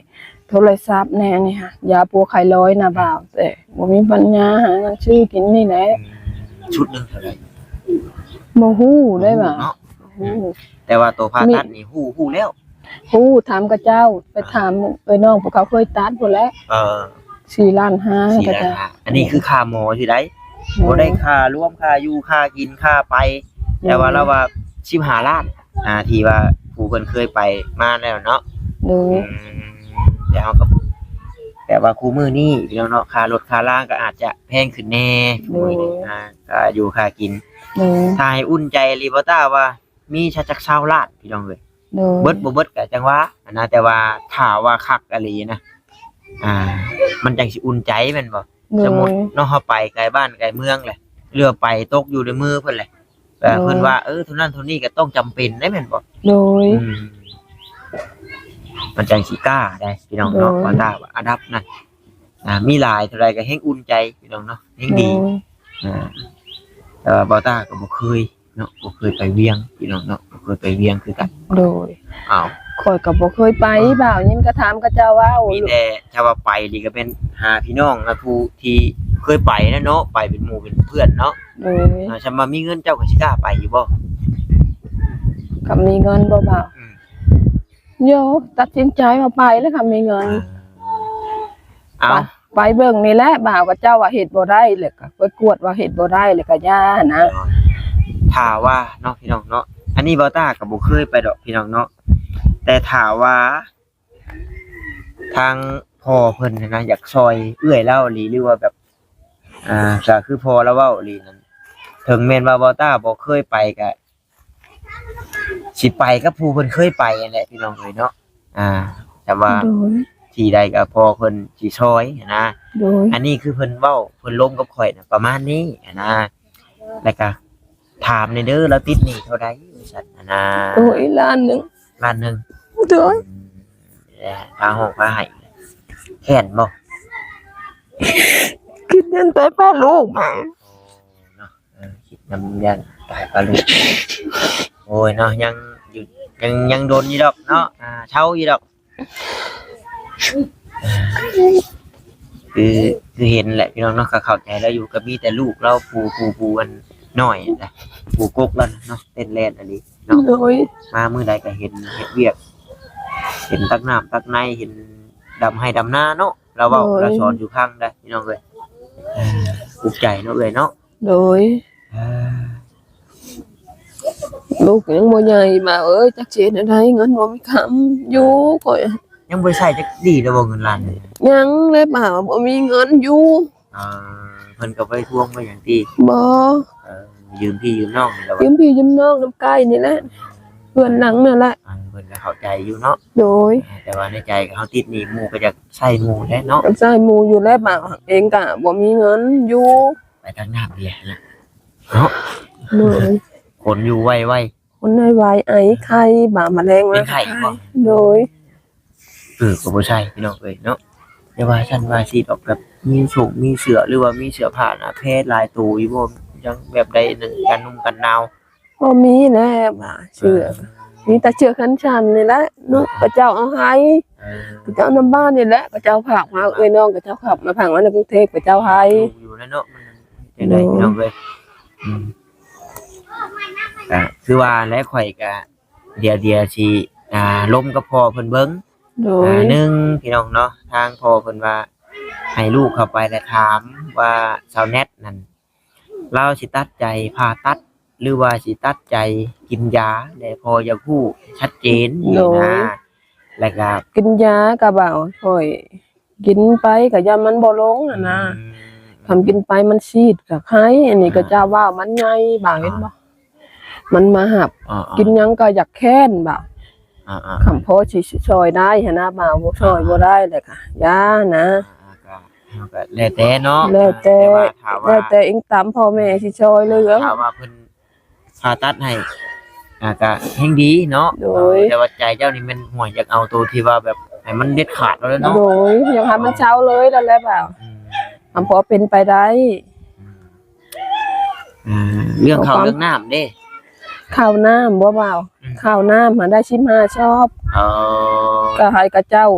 ໂທລະສັບແດ່ນີ້ຫະ ຢາປົວໄຂ້ລອຍນະບ່າວ ແຕ່ບໍ່ມີປັນຍາຫາເງິນຊື້ກິນນີ້ແຫຼະ. ອືມ. ຊຸດໜຶ່ງເທົ່າໃດ? ບໍ່ຮູ້ເດ້ວ່າ. ບໍ່ຮູ້ເນາະ. ບໍ່ຮູ້. ອືມ. ແຕ່ວ່າໂຕຜ່າຕັດນີ້ຮູ້ ຮູ້ແລ້ວ. ຮູ້ ຖາມເຂົາເຈົ້າ ໄປຖາມເອື້ອຍນ້ອງພວກເຂົາເຄີຍຕັດພຸ້ນແຫຼະ. ເອີ ສີ່ລ້ານຫ້າ ສີ່ລ້ານຫ້າ ເຂົາເຈົ້າ. ອັນນີ້ຄືຄ່າໝໍຊື່ໃດ໋. ໂດຍ. ບໍ່ໄດ້ຄ່າລວມ ຄ່າຢູ່ ຄ່າກິນ ຄ່າໄປ. ໂດຍ. ແຕ່ວ່າລາວວ່າສິບຫ້າລ້ານ ອ່າ ທີ່ວ່າຜູ້ເພິ່ນເຄີຍໄປມາແລ້ວເນາະ. ໂດຍ. ອືມ ແຕ່ເຮົາກໍ ແຕ່ວ່າຄູ່ມື້ນີ້ພີ່ນ້ອງເນາະ ຄ່າລົດຄ່າລາກໍອາດຈະແພງຂຶ້ນແດ່. ໂດຍ. ອ່າ ຄ່າຢູ່ຄ່າກິນ. ໂດຍ. ຖ້າໃຫ້ອຸ່ນໃຈອີ່ຫຼີ ບໍ່ຕ້າວ່າ ມີສັກຊາວລ້ານພີ່ນ້ອງເອີຍ. ໂດຍ. ເບິດບໍ່ເບິດກະຈັ່ງວ່າຫັ້ນນະ ແຕ່ວ່າຖ້າວ່າຄັກອີ່ຫຼີນະ ອ່າ ມັນຈັ່ງຊິອຸ່ນໃຈແມ່ນບໍ່? ໂດຍ. ສົມມຸດເນາະ ເຮົາໄປໄກບ້ານໄກເມືອງແຫຼະ ຫຼືວ່າໄປຕົກຢູ່ໃນມືເພິ່ນແຫຼະ ເອີ ໂດຍ ເພິ່ນວ່າ ເອີ ເທົ່ານັ້ນເທົ່ານີ້ກະຕ້ອງຈຳເປັນໄດ໋ແມ່ນບໍ່? ໂດຍ. ອືມ ມັນຈັ່ງຊິກ້າໄດ໋ພີ່ນ້ອງເນາະ. ໂດຍ. ວ່າຖ້າວ່າອັນດັບນັ້ນ ອ່າ ມີຫຼາຍເທົ່າໃດກະແຮ່ງອຸ່ນໃຈພີ່ນ້ອງເນາະ ແຮ່ງດີ. ໂດຍ. ອ່າ ແຕ່ວ່າບ່າວຕ້າກໍບໍ່ເຄີຍ ເນາະ ບໍ່ເຄີຍໄປວຽງພີ່ນ້ອງເນາະ ບໍ່ເຄີຍໄປວຽງຄືກັນ. ໂດຍ. ອ້າວ ຂ້ອຍກໍບໍ່ເຄີຍໄປ. ເອີ ບ່າວຍິນກະຖາມເຂົາເຈົ້າເວົ້າ ມີແຕ່ຖ້າວ່າໄປນີ້ກະແມ່ນຫາພີ່ນ້ອງນະ ຜູ້ທີ່ເຄີຍໄປນະເນາະ ໄປເປັນໝູ່ເປັນເພື່ອນເນາະ. ໂດຍ. ອ່າ ຄັນວ່າມີເງິນເຈົ້າກໍຊິກ້າໄປຢູ່ບໍ່? ຄັນມີເງິນບໍ່ບ່າວ? ອືມ ໂຍ ຕັດສິນໃຈວ່າໄປແລ້ວ ຄັນມີເງິນ. ອ່າ ເອົາ ໄປ ໄປເບິ່ງນີ້ແຫຼະ ບ່າວ ເຂົາເຈົ້າວ່າເຮັດບໍ່ໄດ້ ແລ້ວກໍໄປກວດວ່າເຮັດບໍ່ໄດ້ ແລ້ວກໍຢ່ານະ. ຖ້າວ່າເນາະ ພີ່ນ້ອງເນາະ ອັນນີ້ບ່າວຕ້າກໍບໍ່ເຄີຍໄປດອກພີ່ນ້ອງເນາະ ແຕ່ຖ້າວ່າທາງພໍ່ເພິ່ນນະ ຢາກຊ່ອຍເອື້ອຍລາວອີ່ຫຼີ ຫຼືວ່າແບບ ອ່າ ກໍຄືພໍ່ລາວເວົ້າອີ່ຫຼີນັ້ນ ເຖິງແມ່ນວ່າບ່າວຕ້າບໍ່ເຄີຍໄປ ກໍ ຊິໄປກັບຜູ້ເພິ່ນເຄີຍໄປຫັ້ນແຫຼະ ພີ່ນ້ອງເອີຍເນາະ. ອ່າ ແຕ່ວ່າ ໂດຍ ທີ່ໃດກໍພໍເພິ່ນຊິຊ່ອຍຫັ້ນນະ. ໂດຍ ອັນນີ້ຄືເພິ່ນເວົ້າ ເພິ່ນລົມກັບຂ້ອຍນະ ປະມານນີ້ຫັ້ນນະ. ແລ້ວກໍຖາມແດ່ເດີ ລາວຕິດໜີ້ເທົ່າໃດ ວ່າຊັ້ນຫັ້ນນະ. ໂອ້ຍ ລ້ານໜຶ່ງ. ລ້ານໜຶ່ງ. ໂດຍ ອືມ ແລ້ວພາຮ້ອງພາໄຫ້ ແຄ້ນບໍ່? ຄິດເຫັນແຕ່ພາລູກມາ ໂອ້ ເນາະ. ເອີ ຄິດນຳຢ້ານຕາຍປະລຸກ. ໂອ້ຍເນາະ ຍັງຢູ່ ຍັງ ຍັງດົນຢູ່ດອກເນາະ. ອ່າ ເຊົາຢູ່ດອກ. ຄື ຄືເຫັນແຫຼະພີ່ນ້ອງເນາະ ກໍເຂົ້າໃຈລາວຢູ່ ກໍມີແຕ່ລູກລາວຜູ້ ຜູ້ ຜູ້ອັນນ້ອຍນະ ຜູ້ກົກລາວເນາະ ເຕັ້ນແລ່ນອັນນີ້ເນາະ. ໂດຍ ມາມື້ໃດກໍເຫັນເຮັດວຽກ ເຫັນຕັກນ້ຳຕັກໃນ ເຫັນດຳໄຮ່ດຳນາເນາະ. ລາວເວົ້າ ໂດຍ ລາວສອນຢູ່ພັງໄດ໋ ພີ່ນ້ອງເອີຍ. ອ່າ ອຸກໃຈເນາະເອື້ອຍເນາະ. ໂດຍ ອ່າ ລູກຍັງບໍ່ໃຫຍ່ ບ່າວເອີຍ ຈັກຊິເຮັດແນວໃດ ເງິນບໍ່ມີຄຳຢູ່. ຂ້ອຍຍັງບໍ່ໄດ້ໃຊ້ຈັກດີເລີຍບໍ່ ເງິນລ້ານນີ້? ຍັງເລີຍບ່າວ ບໍ່ມີເງິນຢູ່. ອ່າ ເພິ່ນກໍບໍ່ໄດ້ທວງບໍ່ຫຍັງຕິ? ບໍ່. ເອີ ຢືມພີ່ຢືມນ້ອງນີ້ລະ ຢືມພີ່ຢືມນ້ອງນຳໃກ້ນີ້ແຫຼະ ເຮືອນຫຼັງນັ້ນແຫຼະ. ອ່າ ເພິ່ນກໍເຂົ້າໃຈຢູ່ເນາະ. ໂດຍ ອ່າ ແຕ່ວ່າໃນໃຈກໍເຮົາຕິດໜີ້ໝູ່ ກໍຢາກໃຊ້ໝູ່ແຫຼະເນາະ. ຢາກໃຊ້ໝູ່ຢູ່ແຫຼະ ບ່າວເອງກໍບໍ່ມີເງິນຢູ່. ໄປຕັກນ້ຳເບຍນະເນາະ. ໂດຍ ຄົນຢູ່ໄວໆ ຄົນໄວໆ ໄອ ໄຂ້ ບ່າວ ມະແລງມາ ເປັນໄຂ້ບໍ່? ໂດຍ ເອີ ກໍບໍ່ໃຊ່ພີ່ນ້ອງເອີຍເນາະ. ຢ່າວ່າຊັ້ນວ່າຊິດອກ ແບບມີໂສ້ງມີເສື້ອ ຫຼືວ່າມີເສື້ອຜ້າໜ້າແພຫຼາຍໂຕຢູ່ບໍ່? ຍັງແບບໃດນັ້ນ ກັນໜຸ່ມກັນໜາວ ບໍ່ມີແລ້ວວ່າເສື້ອ. ເອີ ມີແຕ່ເສື້ອແຂນສັ້ນນີ້ແຫຼະເນາະ ເຂົາເຈົ້າເອົາໃຫ້. ເອີ ເຂົາເຈົ້ານຳບ້ານນີ້ແຫຼະ ເຂົາເຈົ້າຝາກມາ ເອື້ອຍນ້ອງເຂົາເຈົ້າຂັບມາ ຝາກມາໃນກຸງເທບ ເຂົາເຈົ້າໃຫ້. ຢູ່ແລ້ວເນາະ ມັນຈັ່ງໃດ ໂດຍ ພີ່ນ້ອງເອີຍ. ອືມ ກໍຄືວ່າແຫຼະ ຂ້ອຍກໍ ດຽວ ດຽວຊິ ອ່າ ລົມກັບພໍ່ເພິ່ນເບິ່ງ. ໂດຍ ອ່າ ໜຶ່ງ ພີ່ນ້ອງເນາະ ທາງພໍ່ເພິ່ນວ່າໃຫ້ລູກເຂົ້າໄປແລ້ວຖາມວ່າສາວແນັດນັ້ນ ລາວຊິຕັດໃຈຜ່າຕັດ ຫຼືວ່າຊິຕັດໃຈກິນຢາ ແລະ ພໍ່ຢາກຮູ້ຊັດເຈນ. ໂດຍ ນີ້ນະ ແລ້ວກໍກິນຢາກໍບ່າວ ຂ້ອຍ ກິນໄປກໍຢ້ານມັນບໍ່ລົງຫັ້ນນະ. ອືມ ຄັນກິນໄປມັນຊີດກໍໄຄ. ອັນນີ້ ອ່າ ເຂົາເຈົ້າວ່າມັນໃຫຍ່ ບ່າວເຫັນບໍ່? ອ່າ ມັນມາຮັບ ອ່າໆ ກິນຫຍັງກໍຢາກແຄ້ນ ບ່າວ. ອ່າໆ ຄຳພໍຊິຊ່ອຍໄດ້ຫັ້ນນະ ບ່າວ ບໍ່ຊ່ອຍ ອ່າໆ ບໍ່ໄດ້ ແລ້ວກໍຢ່ານະ. ອ່າໆ ກໍ ເຮົາກໍແລ້ວແຕ່ເນາະ. ແລ້ວແຕ່ ແຕ່ວ່າຖ້າວ່າ ແລ້ວແຕ່ອີງຕາມພໍ່ແມ່ຊິຊ່ອຍເຫຼືອ. ຖ້າວ່າເພິ່ນ ຜ່າຕັດໃຫ້ ອ່າ ກະແຮງດີເນາະ. ໂດຍ ເອີ ແຕ່ວ່າໃຈເຈົ້ານີ້ແມ່ນ ໂອ້ຍ ຢາກເອົາໂຕທີ່ວ່າແບບໃຫ້ມັນເດັດຂາດເອົາເລີຍເນາະ. ໂດຍ ຢາກໃຫ້ມັນເຊົາເລີຍນັ້ນແຫຼະບ່າວ. ອືມ ມັນພໍເປັນໄປໄດ້. ອືມ ອ່າ ເລື່ອງເຂົ້າ ເລື່ອງນ້ຳເດ້? ເຂົ້ານ້ຳບໍ່ບ່າວ? ອືມ ເຂົ້ານ້ຳຫັ້ນໄດ້ສິບຫ້າຊອບ. ເອີ ກໍໃຫ້ເຂົາເຈົ້າ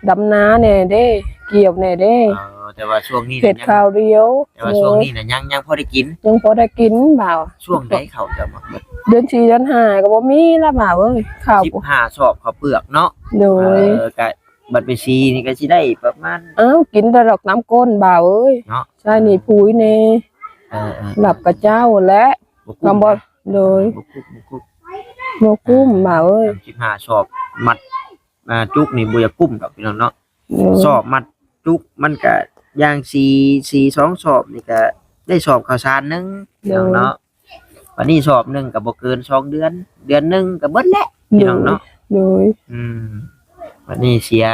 ດຳນາແດ່ເດ້ ກ່ຽວແດ່ເດ້. ເອີ ແຕ່ວ່າຊ່ວງນີ້ເຮັດຄາວດຽວ. ແຕ່ວ່າຊ່ວງນີ້ນະ ຍັງ ຍັງພໍໄດ້ກິນ. ຍັງພໍໄດ້ກິນບ່າວ. ຊ່ວງໃດເຂົ້າຈະໝົດ? ເດືອນສີ່ເດືອນຫ້າກໍບໍ່ມີລະບ່າວເອີຍ ເຂົ້າ ສິບຫ້າຊອບເຂົ້າເປືອກເນາະ. ໂດຍ ເອີ ກະບັດໄປຊີນີ້ກໍຊິໄດ້ປະມານ ອ້າວ ກິນແຕ່ດອກນ້ຳກົ້ນບ່າວເອີຍເນາະ. ໃຊ້ໜີ້ຜຸຍແດ່ ເອີໆໆ ລັບຂະເຈົ້າແຫຼະ ບໍ່ກຸ້ມ ຄຳບໍ່ ນະ ໂດຍ ບໍ່ກຸ້ມ ບໍ່ກຸ້ມ ບໍ່ກຸ້ມ ອ່າ ບ່າວເອີຍ. ສິບຫ້າຊອບມັດ ອ່າ ຈຸກນີ້ບໍ່ຢາກກຸ້ມດອກພີ່ນ້ອງເນາະ. ໂດຍ ຊອບມັດຈຸກມັນກະຢ່າງສີ່ ສີ່ສອງຊອບນີ້ກະໄດ້ຊອບເຂົ້າສານໜຶ່ງ ໂດຍ ພີ່ນ້ອງເນາະ. ບັດນີ້ຊອບໜຶ່ງກະບໍ່ເກີນສອງເດືອນ ເດືອນໜຶ່ງກະເບິດແຫຼະ ໂດຍ ພີ່ນ້ອງເນາະ. ໂດຍ ອືມ ບັດນີ້ເສຍ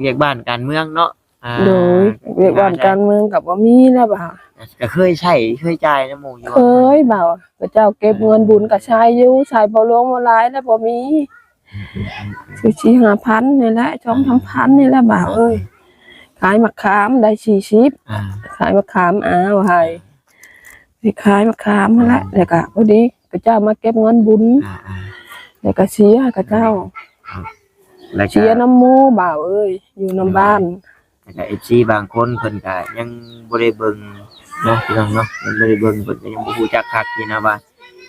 ວຽກບ້ານການເມືອງເນາະ. ອ່າ ໂດຍ ວຽກບ້ານການເມືອງກໍບໍ່ມີແລ້ວບ່າວ. ກໍເຄີຍໃຊ້ເຄີຍຈ່າຍນຳໝູ່ຢູ່ ເຄີຍບ່າວ. ເຂົາເຈົ້າເກັບເງິນບຸນກໍໃຊ້ຢູ່ ໃຊ້ບໍ່ຫຼວງບໍ່ຫຼາຍແລ້ວ ບໍ່ມີ ອືມໆໆ ສີ່ຫ້າພັນນີ້ແຫຼະ ສອງສາມພັນນີ້ແຫຼະບ່າວເອີຍ. ຂາຍໝາກຂາມໄດ້ສີ່ສິບ ອ່າ ຂາຍໝາກຂາມ ອ້າວ ໃຫ້ ໄປຂາຍໝາກຂາມຫັ້ນແຫຼະ ອ່າ ແລ້ວກໍພໍດີເຂົາເຈົ້າມາເກັບເງິນບຸນ ອ່າໆ ແລ້ວກໍເສຍເຂົາເຈົ້າ ອ່າ ແລ້ວກໍເສຍນຳໝູ່ບ່າວເອີຍ ຢູ່ນຳບ້ານ. ແລ້ວກໍເອັຟຊີບາງຄົນເພິ່ນກໍຍັງບໍ່ໄດ້ເບິ່ງເນາະ ພີ່ນ້ອງເນາະ ຍັງບໍ່ໄດ້ເບິ່ງ ເພິ່ນກໍຍັງບໍ່ຮູ້ຈັກຄັກນີ້ນະວ່າ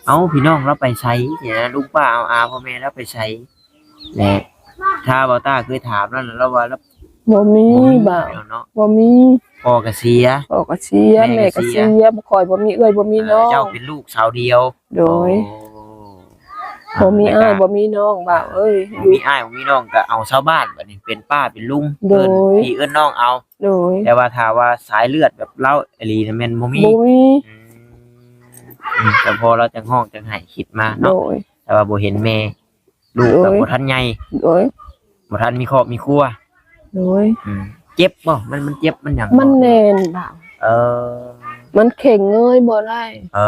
ເອົ້າ ພີ່ນ້ອງລາວໄປໃສນີ້ນະ ລຸງປ້າອາ ພໍ່ແມ່ລາວໄປໃສ. ແລະ ຖ້າບ່າວຕ້າເຄີຍຖາມລາວ ລາວວ່າລາວບໍ່ມີ ບໍ່ມີ ບ່າວເນາະ ບໍ່ມີ. ພໍ່ກໍເສຍ ພໍ່ກໍເສຍ ແມ່ກໍເສຍ ແມ່ກໍເສຍ ຂ້ອຍບໍ່ມີເອື້ອຍບໍ່ມີນ້ອງ. ເຈົ້າເປັນລູກສາວດຽວ. ໂດຍ ໂອ້ ບໍ່ມີອ້າຍ ອ່າ ບໍ່ມີນ້ອງບ່າວເອີຍ. ບໍ່ມີອ້າຍບໍ່ມີນ້ອງກໍເອົາຊາວບ້ານບັດນີ້ ເປັນປ້າເປັນລຸງ ໂດຍ ເອີ້ນພີ່ເອີ້ນນ້ອງເອົາ. ໂດຍ ແຕ່ວ່າຖ້າວ່າສາຍເລືອດແບບລາວອີ່ຫຼີນະແມ່ນບໍ່ມີ ບໍ່ມີ. ອືມ ອືມ ກໍພໍລາວຈັ່ງຮ້ອງຈັ່ງໄຫ້ ຄິດມາເນາະ. ໂດຍ ແຕ່ວ່າບໍ່ເຫັນແມ່ ລູກກໍ ໂດຍ ບໍ່ທັນໃຫຍ່ ໂດຍ ບໍ່ທັນມີຄອບມີຄົວ ໂດຍ ອືມ ເຈັບບໍ່? ມັນ ມັນເຈັບ ມັນຫຍັງບໍ່? ມັນແໜ້ນ ເອີ ມັນເຄັ່ງເງີຍບໍ່ໄດ້ ເອີ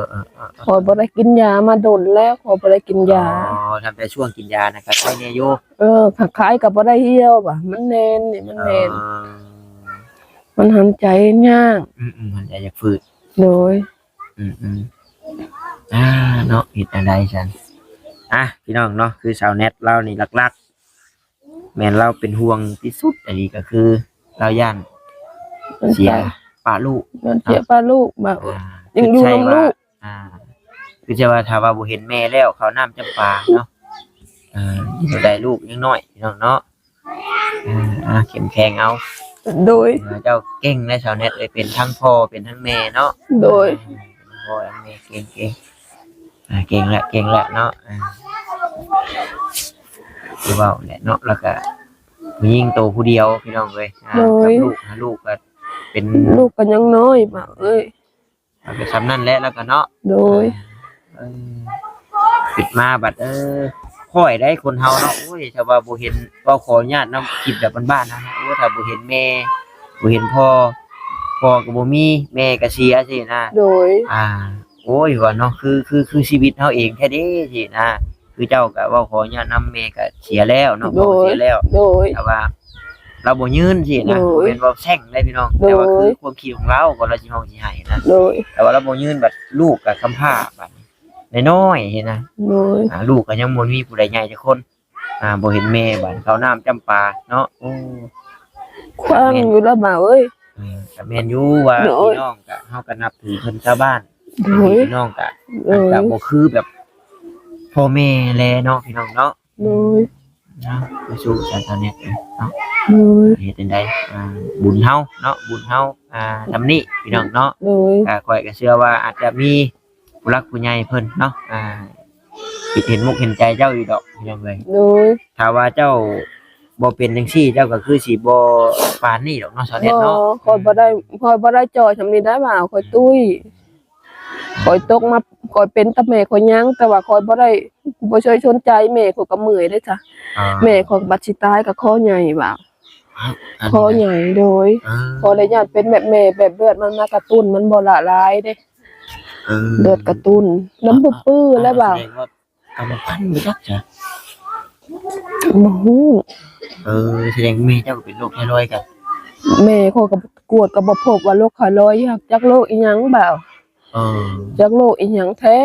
ເອີ ເອີ ເອີ ຂ້ອຍບໍ່ໄດ້ກິນຢາມາດົນແລ້ວ ຂ້ອຍບໍ່ໄດ້ກິນຢາ ອໍ ນັບແຕ່ຊ່ວງກິນຢານະ ກໍໄຄແດ່ຢູ່ ເອີ ຂາຍກໍບໍ່ໄດ້ຮຽວ ວ່າມັນແໜ້ນນີ້ ມັນແໜ້ນ ເອີ ມັນຫັນໃຈຍາກ ອືມໆ ຫັນໃຈຢາກຝືດ ໂດຍ ອືມໆ ອ່າ ເນາະ ເຮັດແນວໃດຊັ້ນ? ອ່ະ ພີ່ນ້ອງເນາະ ຄືສາວແນັດລາວນີ້ຫຼັກໆ ແມ່ນລາວເປັນຫ່ວງທີ່ສຸດ ອັນນີ້ກໍຄືລາວຢ້ານເສຍປະລູກ ຢ້ານເສຍປະລູກ ອ່າ ຍັງຢູ່ນຳລູກ ອ່າ ຄືຈະວ່າຖ້າວ່າບໍ່ເຫັນແມ່ແລ້ວ ເຂົ້ານ້ຳຈຳປາເນາະ ອ່າ ຢູ່ໃດລູກຍັງນ້ອຍ ພີ່ນ້ອງເນາະ ອ່າ ເຂັ້ມແຂງເອົາ ໂດຍ ເຈົ້າເກັ່ງແລ້ວ ສາວແນັດເອີຍ ເປັນທັງພໍ່ເປັນທັງແມ່ເນາະ ໂດຍ ເປັນທັງພໍ່ທັງແມ່ ເກັ່ງໆ ອ່າ ເກັ່ງແລ້ວ ເກັ່ງແລ້ວເນາະ ອ່າ ຄືເວົ້າແຫຼະເນາະ ແລ້ວກະຜູ້ຍິງໂຕຜູ້ດຽວ ພີ່ນ້ອງເອີຍ ອ່າ ໂດຍ ກັບລູກ ຫາລູກກໍເປັນ ລູກກໍຍັງນ້ອຍ ເອີຍ ເອົາໄປສ່ຳນັ້ນແຫຼະ ແລ້ວກໍເນາະ ໂດຍ ເອີ ຄິດມາບັດ ເອີ ຂ້ອຍໄດ້ຄົນເຮົາເນາະ ໂອ້ຍ ຖ້າວ່າບໍ່ເຫັນ ເວົ້າຂໍອະນຸຍາດນຳຄລິບແບບບ້ານໆນະ ໂອ້ ຖ້າບໍ່ເຫັນແມ່ ບໍ່ເຫັນພໍ່ ພໍ່ກໍບໍ່ມີ ແມ່ກໍເສຍຊີ້ນະ ໂດຍ ອ່າ ໂອ້ຍ ວ່າເນາະ ຄື ຄື ຄືຊີວິດເຮົາເອງແທ້ເດ້ຊີ້ນະ ຄືເຈົ້າກໍເວົ້າຂໍອະນຸຍາດນຳ ແມ່ກໍເສຍແລ້ວເນາະ ໂດຍ ພໍ່ກໍເສຍແລ້ວ ໂດຍ ແຕ່ວ່າລາວບໍ່ຍືນຊີ້ນະ ໂດຍ ບໍ່ແມ່ນເວົ້າແຊ່ງໄດ໋ພີ່ນ້ອງ ໂດຍ ແຕ່ວ່າຄືຄວາມຄິດຂອງລາວ ກໍລາວຊິຮ້ອງຊິໄຫ້ນະ ໂດຍ ແຕ່ວ່າລາວບໍ່ຍືນ ບັດລູກກໍກຳພ້າ ບັດນ້ອຍໆຊີ້ນະ ໂດຍ ອ່າ ລູກກໍຍັງບໍ່ມີຜູ້ໃດໃຫຍ່ຈັກຄົນ ອ່າ ບໍ່ເຫັນແມ່ ບັດເຂົ້ານ້ຳຈຳປາເນາະ ໂອ້ ຂວ້າງຢູ່ລະບ່າວເອີຍ ເອີ ກໍແມ່ນຢູ່ວ່າ ໂດຍ ພີ່ນ້ອງກໍ ເຮົາກໍນັບຖືເພິ່ນຊາວບ້ານ ໂດຍ ພີ່ນ້ອງກໍ ໂດຍ ອາດຈະບໍ່ຄືແບບພໍ່ແມ່ແລເນາະ ພີ່ນ້ອງເນາະ ໂດຍ ເນາະ ໄປສູ່ສາທາລະນະເນາະ ໂດຍ ເຮັດຈັ່ງໃດ ອ່າ ບຸນເຮົາເນາະ ບຸນເຮົາ ອ່າ ນຳນີ້ ພີ່ນ້ອງເນາະ ໂດຍ ກໍຂ້ອຍກໍເຊື່ອວ່າອາດຈະມີ ຜູ້ຫຼັກຜູ້ໃຫຍ່ເພິ່ນເນາະ ອ່າ ຄິດເຫັນມຸກເຫັນໃຈເຈົ້າຢູ່ດອກ ພີ່ນ້ອງເອີຍ ໂດຍ ຖ້າວ່າເຈົ້າບໍ່ເປັນຈັ່ງຊີ້ ເຈົ້າກໍຄືຊິບໍ່ປານນີ້ດອກເນາະ ສາວແນັດເນາະ ບໍ່ ຂ້ອຍບໍ່ໄດ້ ຂ້ອຍບໍ່ໄດ້ຈ່ອຍສ່ຳນີ້ໄດ້ວ່າ ຂ້ອຍຕຸ້ຍ ຂ້ອຍຕົກມາ ຂ້ອຍເປັນແຕ່ແມ່ຂ້ອຍຍັງ ແຕ່ວ່າຂ້ອຍບໍ່ໄດ້ ບໍ່ເຄີຍສົນໃຈ ແມ່ຂ້ອຍກໍເມື່ອຍເດ້ຊະ ອ່າ ແມ່ຂ້ອຍບັດຊິຕາຍກໍຄໍໃຫຍ່ວ່າ ອ່າ ຄໍໃຫຍ່ ໂດຍ ອ່າ ຂໍໄດ້ຢ້ານເປັນແບບແມ່ ແບບເລືອດມັນມາກະຕຸ້ນ ມັນບໍ່ລະລາຍເດ້ ເອີ ເລືອດກະຕຸ້ນ ນ້ຳປຶ້ໆ ແລ້ວວ່າ ກຳພັນບໍ່ຈັກຊະ ບໍ່ຮູ້ ເອີ ສະແດງແມ່ເຈົ້າກໍເປັນໂລກໄທຣອຍກັນ ແມ່ຂ້ອຍກໍກວດກໍບໍ່ພົບວ່າໂລກໄທຣອຍ ຈັກໂລກອີ່ຫຍັງບ່າວ ເອີ ຈັກໂລກອີ່ຫຍັງແທ້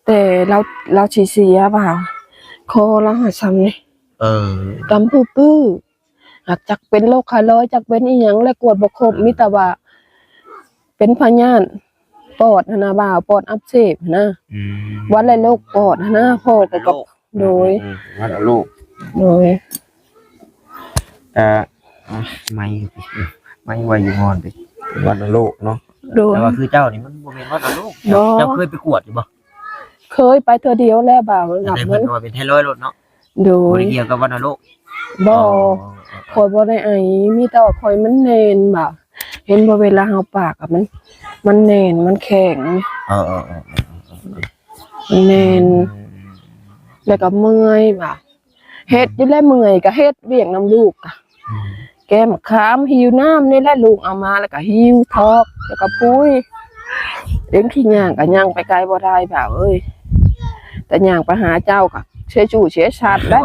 ແຕ່ລາວ ລາວຊິເສຍບ່າວ ຄໍລາວຫາສ່ຳນີ້ ເອີ ກຳປຶ້ໆ ຫາກຈັກເປັນໂລກໄທຣອຍ ຈັກເປັນອີ່ຫຍັງ ແລະ ກວດບໍ່ຄົບ ເອີ ມີແຕ່ວ່າເປັນພະຍາດປອດຫັ້ນນະບ່າວ ປອດອັກເສບຫັ້ນນະ ອືມ ວັນລະໂລກປອດຫັ້ນນະ ພໍ່ກໍ ໂລກ ໂດຍ ອືມໆ ວັນລະໂລກ ໂດຍ ກະ ອ່າ ໄມ ໄມໄວ້ຢູ່ງອນຕິ ວັນລະໂລກເນາະ ໂດຍ ແຕ່ວ່າຄືເຈົ້ານີ້ມັນບໍ່ແມ່ນວັນລະໂລກ ບໍ່ ເຈົ້າເຄີຍໄປກວດຢູ່ບໍ່? ເຄີຍໄປເທື່ອດຽວແລ້ວບ່າວ ແຕ່ເພິ່ນກໍວ່າເປັນໄທຣອຍໂລດເນາະ ໂດຍ ບໍ່ໄດ້ກ່ຽວກັບວັນນະໂລກ ບໍ່ ອໍ ຂ້ອຍບໍ່ໄດ້ໄອ ມີແຕ່ວ່າຂ້ອຍມັນແໜ້ນບ່າວ ເຫັນບໍ່ ເວລາເຮົາປາກອະ ມັນ ມັນແໜ້ນ ມັນແຂງ ເອີໆ ມັນແໜ້ນ ອືມ ແລ້ວກໍເມື່ອຍບ່າວ ເຮັດຢູ່ແຫຼະ ເມື່ອຍກໍເຮັດວຽກນຳລູກ ອືມ ແກ້ມະຂາມ ຫິ້ວນ້ຳນີ້ແຫຼະ ລູກເອົາມາ ແລ້ວກໍຫິ້ວຖອກ ແລ້ວກໍປຸຍ ເອງຂີ້ຍ່າງກໍຍ່າງໄປໄກບໍ່ໄດ້ບ່າວເອີຍ ແຕ່ຍ່າງໄປຫາເຈົ້າກໍເສຍຊູ້ເສຍສັດໄດ໋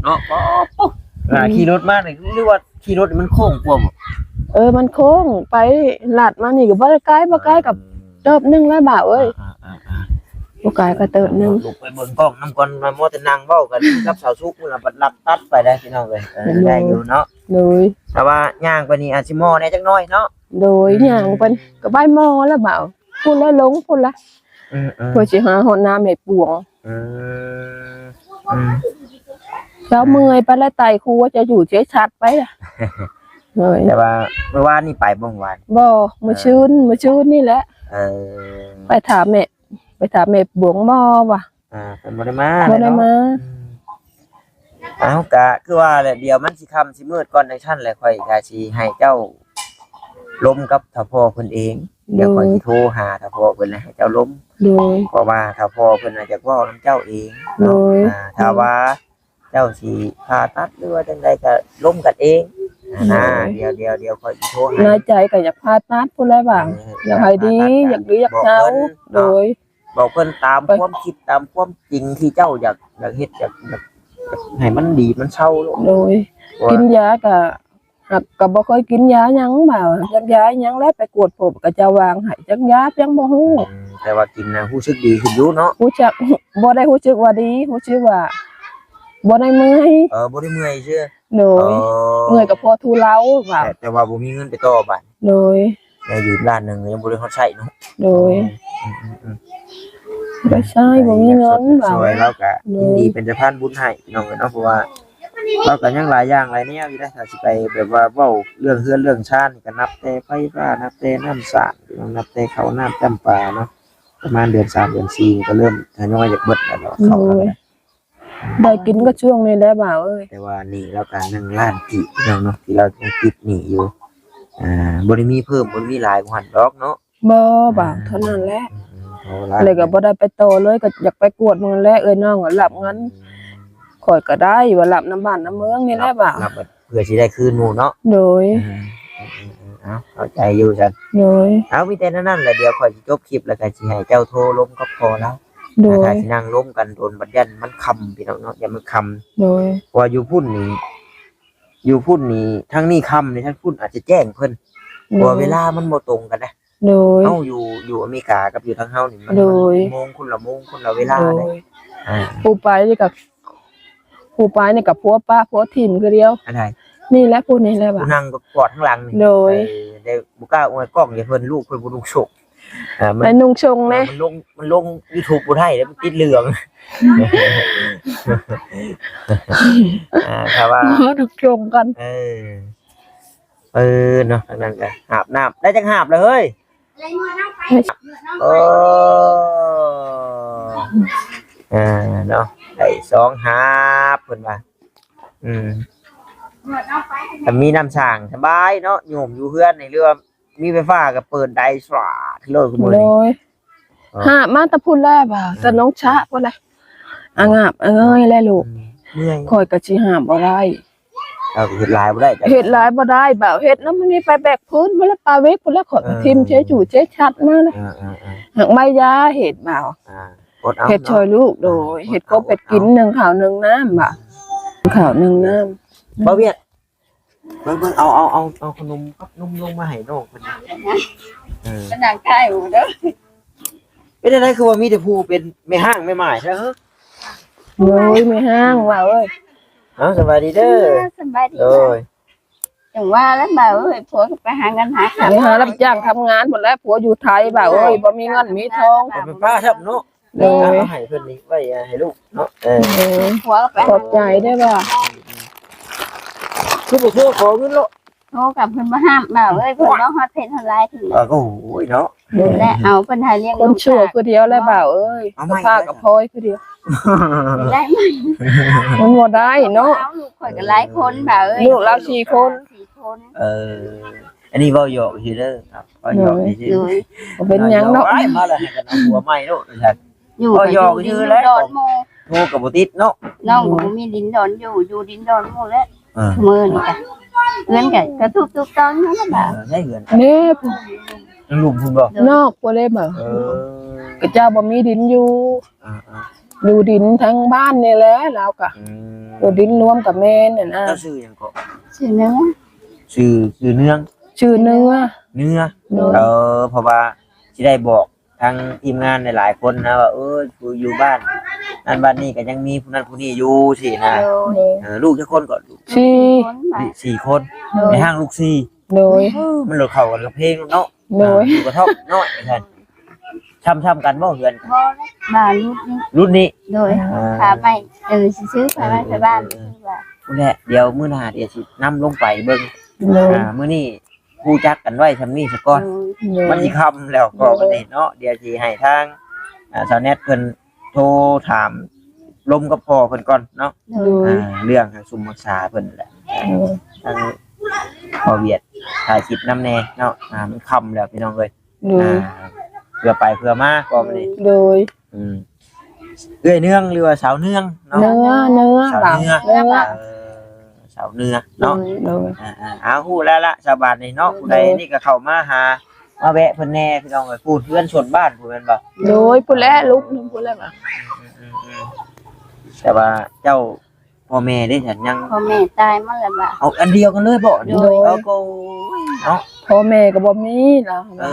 ເນາະ ປະ ປະ ອືມ ຂີ່ລົດມານີ້ ຫຼືວ່າຂີ່ລົດມັນໂຄ້ງກວ່າບໍ່? ເອີ ມັນໂຄ້ງ ໄປລັດມານີ້ກໍບໍ່ໄດ້ໄກ ບໍ່ໄກກໍ ເອີ ເຕີບໜຶ່ງແລ້ວບ່າວເອີຍ ອ່າໆໆໆ ບໍ່ໄກກໍເຕີບໜຶ່ງ ລຸກໄປເບິ່ງກ້ອງນຳກ່ອນ ວ່າມົວແຕ່ນັ່ງເວົ້າກັນກັບສາວສຸກ ພຸ້ນລະບັດລັດຕັດໄປໄດ້ພີ່ນ້ອງເອີຍ ເອີ ໄດ້ຢູ່ເນາະ ໂດຍ ແຕ່ວ່າຍ່າງໄປນີ້ອາດຊິມໍ່ແດ່ຈັກໜ້ອຍເນາະ ໂດຍ ອືມ ຍ່າງໄປກໍໄປມໍ່ລະບ່າວ ພຸ້ນລະ ລົງພຸ້ນລະ ອືມໆ ເພື່ອຊິຫາຮອດໜ້າແມ່ປວງ ອືມ ອືມ ເຈົ້າເມື່ອຍໄປລະ ໄຕ່ຄົວຈະຢູ່ເສຍສັດໄປລະ ໂດຍ ແຕ່ວ່າມື້ວານນີ້ໄປບໍ່? ວານ ບໍ່ ມື້ຊືນ ມື້ຊືນນີ້ແຫຼະ ເອີ ໄປຖ້າແມ່ ໄປຖ້າແມ່ປວງໝໍວ່າ ອ່າ ເພິ່ນບໍ່ໄດ້ມາ ບໍ່ໄດ້ມາ ເນາະ ອືມ ເອົາ ກະຄືວ່າແຫຼະ ດຽວມັນຊິຄ່ຳຊິມືດກ່ອນ ຈັ່ງຊັ້ນແຫຼະ ຂ້ອຍກະຊິໃຫ້ເຈົ້າລົມກັບຖ້າພໍ່ເພິ່ນເອງ ດຽວຂ້ອຍຊິໂທຫາຖ້າພໍ່ເພິ່ນ ແລ້ວໃຫ້ເຈົ້າລົມ. ໂດຍ ເພາະວ່າຖ້າພໍ່ເພິ່ນນະຢາກເວົ້ານຳເຈົ້າເອງ ໂດ ເນາະ. ຍ ອ່າ ຖ້າວ່າເຈົ້າຊິຜ່າຕັດ ຫຼືວ່າຈັ່ງໃດກໍລົມກັນເອງ ໂດ ນະ. ດຽວ ດຽວ ດຽວຂ້ອຍຊິໂທໃຫ້. ໃນໃຈກໍຢາກຜ່າຕັດພຸ້ນແຫຼະວ່າ ເອີ ຢາກໃຫ້ດີ ຢາກດີ ຢາກເຊົາ. ໂດຍ ບອກເພິ່ນຕາມຄວາມຄິດ ຕາມຄວາມຈິງທີ່ເຈົ້າຢາກ ຢາກເຮັດ ຢາກ ຢາກ ຢາກໃຫ້ມັນດີ ມັນເຊົາໂລດ. ໂດຍ ເພາະວ່າ ກິນຢາກະ ຫາກກໍບໍ່ເຄີຍກິນຢາຫຍັງ ວ່າຢາກຢາອີ່ຫຍັງແຫຼະ ໄປກວດພົບເຂົາເຈົ້າວາງໃຫ້ ຈັກຢາຫຍັງບໍ່ຮູ້. ອືມ ແຕ່ວ່າກິນນະຮູ້ສຶກດີຂຶ້ນຢູ່ເນາະ. ຮູ້ຈັກ ບໍ່ໄດ້ຮູ້ສຶກວ່າດີ ຮູ້ສຶກວ່າບໍ່ໄດ້ເມື່ອຍ. ເອີ ບໍ່ໄດ້ເມື່ອຍຊື່. ໂດຍ ອໍ ເມື່ອຍກໍພໍທຸເລົາວ່າ ແຕ່ ແຕ່ວ່າບໍ່ມີເງິນໄປຕໍ່ບາດ. ໂດຍ ແມ່ຢືມລ້ານໜຶ່ງກໍຍັງບໍ່ໄດ້ຮອດໃຊ້ເນາະ. ໂດຍ ອືມໆໆ ໄປໃຊ້ບໍ່ມີເງິນວ່າ. ຊ່ວຍລາວກະ ໂດຍ ຍິນດີເປັນສະພານບຸນໃຫ້ພີ່ນ້ອງເອີຍເນາະ ເພາະວ່າລາວກະຍັງຫຼາຍຢ່າງຫຼາຍແນວຢູ່ເດ້. ຖ້າຊິໄປແບບວ່າເວົ້າເລື່ອງເຮືອນເລື່ອງຊານນີ້ ກະນັບແຕ່ໄຟຟ້າ ນັບແຕ່ນ້ຳສາດ ພີ່ນ້ອງ ນັບແຕ່ເຂົ້ານ້ຳຈ້ຳປາເນາະ. ປະມານເດືອນສາມເດືອນສີ່ນີ້ກໍເລີ່ມທະຍອຍຢາກເບິດແລ້ວເນາະ ເຂົ້າແລ້ວ. ໂດຍ ໄດ້ກິນກໍຊ່ວງນີ້ແຫຼະບ່າວເອີຍ. ແຕ່ວ່າໜີ້ລາວກໍໜຶ່ງລ້ານກີບພີ່ນ້ອງເນາະ ທີ່ລາວຍັງຕິດໜີ້ຢູ່. ອ່າ ບໍ່ໄດ້ມີເພີ່ມ ບໍ່ໄດ້ມີຫຼາຍກວ່າຫັ້ນດອກເນາະ. ບໍ່ ອ່າ ບ່າວ ເທົ່ານັ້ນແຫຼະ. ອືມໆ ແລ້ວກໍບໍ່ໄດ້ໄປຕໍ່ເລີຍ ກໍຢາກໄປກວດເບິ່ງແຫຼະ. ເອື້ອຍນ້ອງກໍຮັບເງິນ ອືມ ຂ້ອຍກໍໄດ້ວ່າ ຮັບນຳບ້ານນຳເມືອງນີ້ແຫຼະບ່າວ ຮັບ ເພື່ອຊິໄດ້ຄືນໝູ່ເນາະ. ໂດຍ ອືມໆໆ ເອົາ ເຂົ້າໃຈຢູ່ຊັ້ນ. ໂດຍ ເອົາ ມີແຕ່ແນວນັ້ນແຫຼະ. ດຽວຂ້ອຍຊິຈົບຄລິບ ແລ້ວກໍຊິໃຫ້ເຈົ້າໂທລົມກັບພໍ່ລາວ. ໂດຍ ແລ້ວກໍຊິນັ່ງລົມກັນດົນ ບັດຢ້ານມັນຄ່ຳພີ່ນ້ອງເນາະ ຢ້ານມັນຄ່ຳ. ໂດຍ ເພາະວ່າຢູ່ພຸ້ນນີ້ ຢູ່ພຸ້ນນີ້ ທາງນີ້ຄ່ຳນີ້ ທາງພຸ້ນອາດຈະແຈ້ງເພິ່ນ. ໂດຍ ເພາະວ່າເວລາມັນບໍ່ຕົງກັນນະ. ໂດຍ ເຮົາຢູ່ ຢູ່ອາເມລິກາກັບຢູ່ທາງເຮົານີ້ ມັນ ໂດຍ ມັນໂມງຄົນລະໂມງ ຄົນລະເວລາເດ້. ໂດຍ ອ່າ ຜູ້ໄປນີ້ກໍ ຜູ້ໄປນີ້ກໍຜົວປະຜົວຖິ້ມຄືດຽວ. ອັນໃດ? ນີ້ແຫຼະ ຜູ້ນີ້ແຫຼະ ຜູ້ນັ່ງກອດທາງຫຼັງນີ້. ໂດຍ ເອີ ໄດ້ບໍ່ກ້າອວຍກ້ອງໃຫ້ເພິ່ນ ລູກເພິ່ນບໍ່ນຸ່ງໂສ້ງ. ອ່າ ມັນ ໃຫ້ນຸ່ງໂສ້ງແດ່. ມັນລົງ ມັນລົງຢູທູບບໍ່ໄດ້ເດ້ ມັນຕິດເຫຼືອງ. ອ່າ ຖ້າວ່າ ເອີ ນຸ່ງໂສ້ງກ່ອນ. ເອີ ເອີເນາະ ທາງນັ້ນກໍຫາບນ້ຳ ໄດ້ຈັກຫາບລະເຮີ້ຍ? ເອີ ອ່າ ເນາະ ໄດ້ສອງຫາບເພິ່ນວ່າ. ອືມ ຖ້າມີນ້ຳສ້າງສະບາຍເນາະ ໂຍມຢູ່ເຮືອນນີ້ ຫຼືວ່າ ມີໄຟຟ້າກໍເປີດໄດ້ສວາດໂລດມື້ນີ້. ໂດຍ ເອີ ຫາບມາແຕ່ພຸ້ນແຫຼະບ່າວ ເອີ ແຕ່ໜອງຊະພຸ້ນແຫຼະ. ອາງາບອາເງຍແຫຼະລູກ. ອືມ ເມື່ອຍ ຂ້ອຍກໍຊິຫາບບໍ່ໄດ້. ເອົາ ເຮັດຫຼາຍບໍ່ໄດ້ ເຮັດຫຼາຍບໍ່ໄດ້ບ່າວ. ເຮັດນຳມັນນີ້ໄປແບກພື້ນພຸ້ນແຫຼະ ປາເວກພຸ້ນແຫຼະ ຂ້ອຍກໍ ເອີ ຖິ້ມເຊຈູເຊຊັດມານະ. ເອີໆໆ ຫາກໄມ້ຢາເຮັດບ່າວ. ອ່າ ອົດເອົາ ເຮັດຊ່ອຍລູກ. ໂດຍ ອ່າ ເຮັດກົບເຮັດກິນ ໜຶ່ງເຂົ້າໜຶ່ງນ້ຳບ່າວ. ໜຶ່ງເຂົ້າໜຶ່ງນ້ຳ. ບໍ່ວຽດ ເບິ່ງໆ ເອົາ ເອົາ ເອົາ ເອົາຂະໜົມກັບນົມລົງມາໃຫ້ນ້ອງເພິ່ນ. ເອີ ເປັນຫຍັງໄດ້ບໍ່ເດີ? ເປັນຈັ່ງໃດຄືວ່າມີແຕ່ຜູ້ເປັນແມ່ຮ້າງແມ່ໝ້າຍແທ້ເຮີ? ໂດຍ ແມ່ຮ້າງວ່າເອີຍ. ເອົ້າ ສະບາຍດີເດີ. ສະບາຍດີ. ໂດຍ ຈັ່ງວ່າແຫຼະບ່າວເອີຍ ຜົວກໍໄປຫາເງິນຫາຄຳ ໄປຫາຮັບຈ້າງທຳງານພຸ້ນແຫຼະ. ຜົວຢູ່ໄທບ່າວເອີຍ ບໍ່ມີເງິນມີທອງ ເປັນປ້າແທ້ເນາະ. ໂດຍ ເອົາໃຫ້ເພິ່ນນີ້ໄວ້ໃຫ້ລູກເນາະ. ເອີ ໂດຍ ຜົວກໍໄປ ຂອບໃຈເດີບ່າວ. ຄືບໍ່ໂທຂໍເງິນໂລດ? ໂທກັບເພິ່ນບໍ່ຮັບບ່າວເອີຍ ເພິ່ນບໍ່ຮອດເພັດຮອດລາຍເພິ່ນ. ເອີ ກໍໂອ້ຍເນາະ. ໂດຍ ແລະເອົາເພິ່ນໃຫ້ລ້ຽງລູກ ຄົນຊົ່ວຄືດຽວແຫຼະບ່າວເອີຍ. ເອົາໃໝ່ ພາກັບພອຍຄືດຽວ ໄດ້ໄໝ? ມັນບໍ່ໄດ້ເນາະ. ເອົາລູກຂ້ອຍກໍຫຼາຍຄົນບ່າວເອີຍ ລູກລາວສີ່ຄົນ. ສີ່ຄົນ. ເອີ ອັນນີ້ເວົ້າຫຍອກຊື່ເດີ ເວົ້າຫຍອກຊື່. ໂດຍ ບໍ່ເປັນຫຍັງເນາະ. ອ້າຍ ມາແລ້ວໃຫ້ກັນເອົາຜົວໃໝ່ໂລດວ່າຊັ້ນ. ຢູ່ ກໍຢູ່ ກໍຢູ່ດິນຢູ່ດອນໝູ່ ໂທກໍບໍ່ຕິດເນາະ. ນ້ອງກໍບໍ່ມີດິນດອນຢູ່ ຢູ່ດິນດອນໝູ່ແຫຼະ. ເອີ ມື້ນີ້ກະເຮືອນກະ ກະທຸບໆຕ້ອງນັ້ນແຫຼະ. ເອີ ໃຊ້ເຮືອນເດ້ ລຸມພຸ້ນບໍ່? ນອກບໍ່ໄດ້ບໍ່? ເອີ ຂະເຈົ້າບໍ່ມີດິນຢູ່. ອ່າໆ ຢູ່ດິນທາງບ້ານນີ້ແຫຼະ ລາວກະ. ອືມ ຢູ່ດິນລວມກະແມ່ນຫັ້ນນະ. ເຈົ້າຊື່ຫຍັງເກາະ? ຊື່ເໜືອ. ຊື່ ຊື່ເໜືອງ. ຊື່ເໜືອ. ເໜືອ. ໂດຍ ເອີ ເພາະວ່າຊິໄດ້ບອກ ທາງທີມງານຫຼາຍໆຄົນນະວ່າ ເອີ ຜູ້ຢູ່ບ້ານນັ້ນບ້ານນີ້ກໍຍັງມີຜູ້ນັ້ນຜູ້ນີ້ຢູ່ຊີ້ນະ. ໂດຍ ເອີ ລູກຈັກຄົນເກາະ? ສີ່ ສີ່ຄົນ. ໂດຍ ແມ່ຮ້າງລູກສີ່. ໂດຍ ເອີ ມັນໂລດເຂົ້າກັນກັບເພງເນາະ. ໂດຍ ອ່າ ຢູ່ກະທ່ອມນ້ອຍຊັ້ນ. ຊ້ຳໆກັນບໍ່ເຮືອນ? ບໍ່ ບ້ານລຸດນີ້ ລຸດນີ້. ໂດຍ ອ່າ ພາໄປ ເອີ ຊິຊື້ພາໄປ ເອີ ໄປບ້ານ. ເອີ ເອີ ເອີ ພຸ້ນແຫຼະ ດຽວມື້ໜ້າດຽວຊິນຳລົງໄປເບິ່ງ. ໂດຍ ອ່າ ມື້ນີ້ ຮູ້ຈັກກັນໄວ້ຊ່ຳນີ້ສາກ່ອນ. ໂດຍ ມັນຊິຄ່ຳແລ້ວກໍ ໂດຍ ວັນນີ້ເນາະ. ດຽວຊິໃຫ້ທາງ ອ່າ ສາວແນັດເພິ່ນໂທຖາມລົມກັບພໍ່ເພິ່ນກ່ອນເນາະ. ໂດຍ ອ່າ ເລື່ອງທາງຊຸມຮັກສາເພິ່ນແຫຼະ. ໂດຍ ທາງພໍ່ວຽດຖ່າຍຄລິບນຳແດ່ເນາະ. ອ່າ ມັນຄ່ຳແລ້ວພີ່ນ້ອງເອີຍ. ໂດຍ ອ່າ ເພື່ອໄປເພື່ອມາກໍມື້ນີ້ ໂດຍ ອືມ ເອື້ອຍເນືອງ ຫຼືວ່າສາວເນືອງເນາະ? ເນືອ ເນືອ ສາວເນືອ ເນືອ ເອີ ສາວເນືອເນາະ ໂດຍ ໂດຍ ອ່າໆ ເອົາ ຮູ້ແລ້ວລະ ສະບາດນີ້ເນາະ ໂດຍ ຜູ້ໃດນີ້ກໍເຂົ້າມາຫາ ມາແວະເພິ່ນແດ່ພີ່ນ້ອງເອີຍ ປູນເຮືອນຊົນບ້ານພຸ້ນແມ່ນບໍ່? ໂດຍ ພຸ້ນແຫຼະ ລຸກພຸ້ນແຫຼະ ອືມໆໆ ແຕ່ວ່າເຈົ້າ ພໍ່ແມ່ເດ້ຊັ້ນ ຍັງ ພໍ່ແມ່ຕາຍໝົດແລ້ວບາດ ເອົາ ອັນດຽວກັນເລີຍບໍ່? ໂດຍ ເອົາ ກໍເນາະ ພໍ່ແມ່ກໍບໍ່ມີລະ ເອີ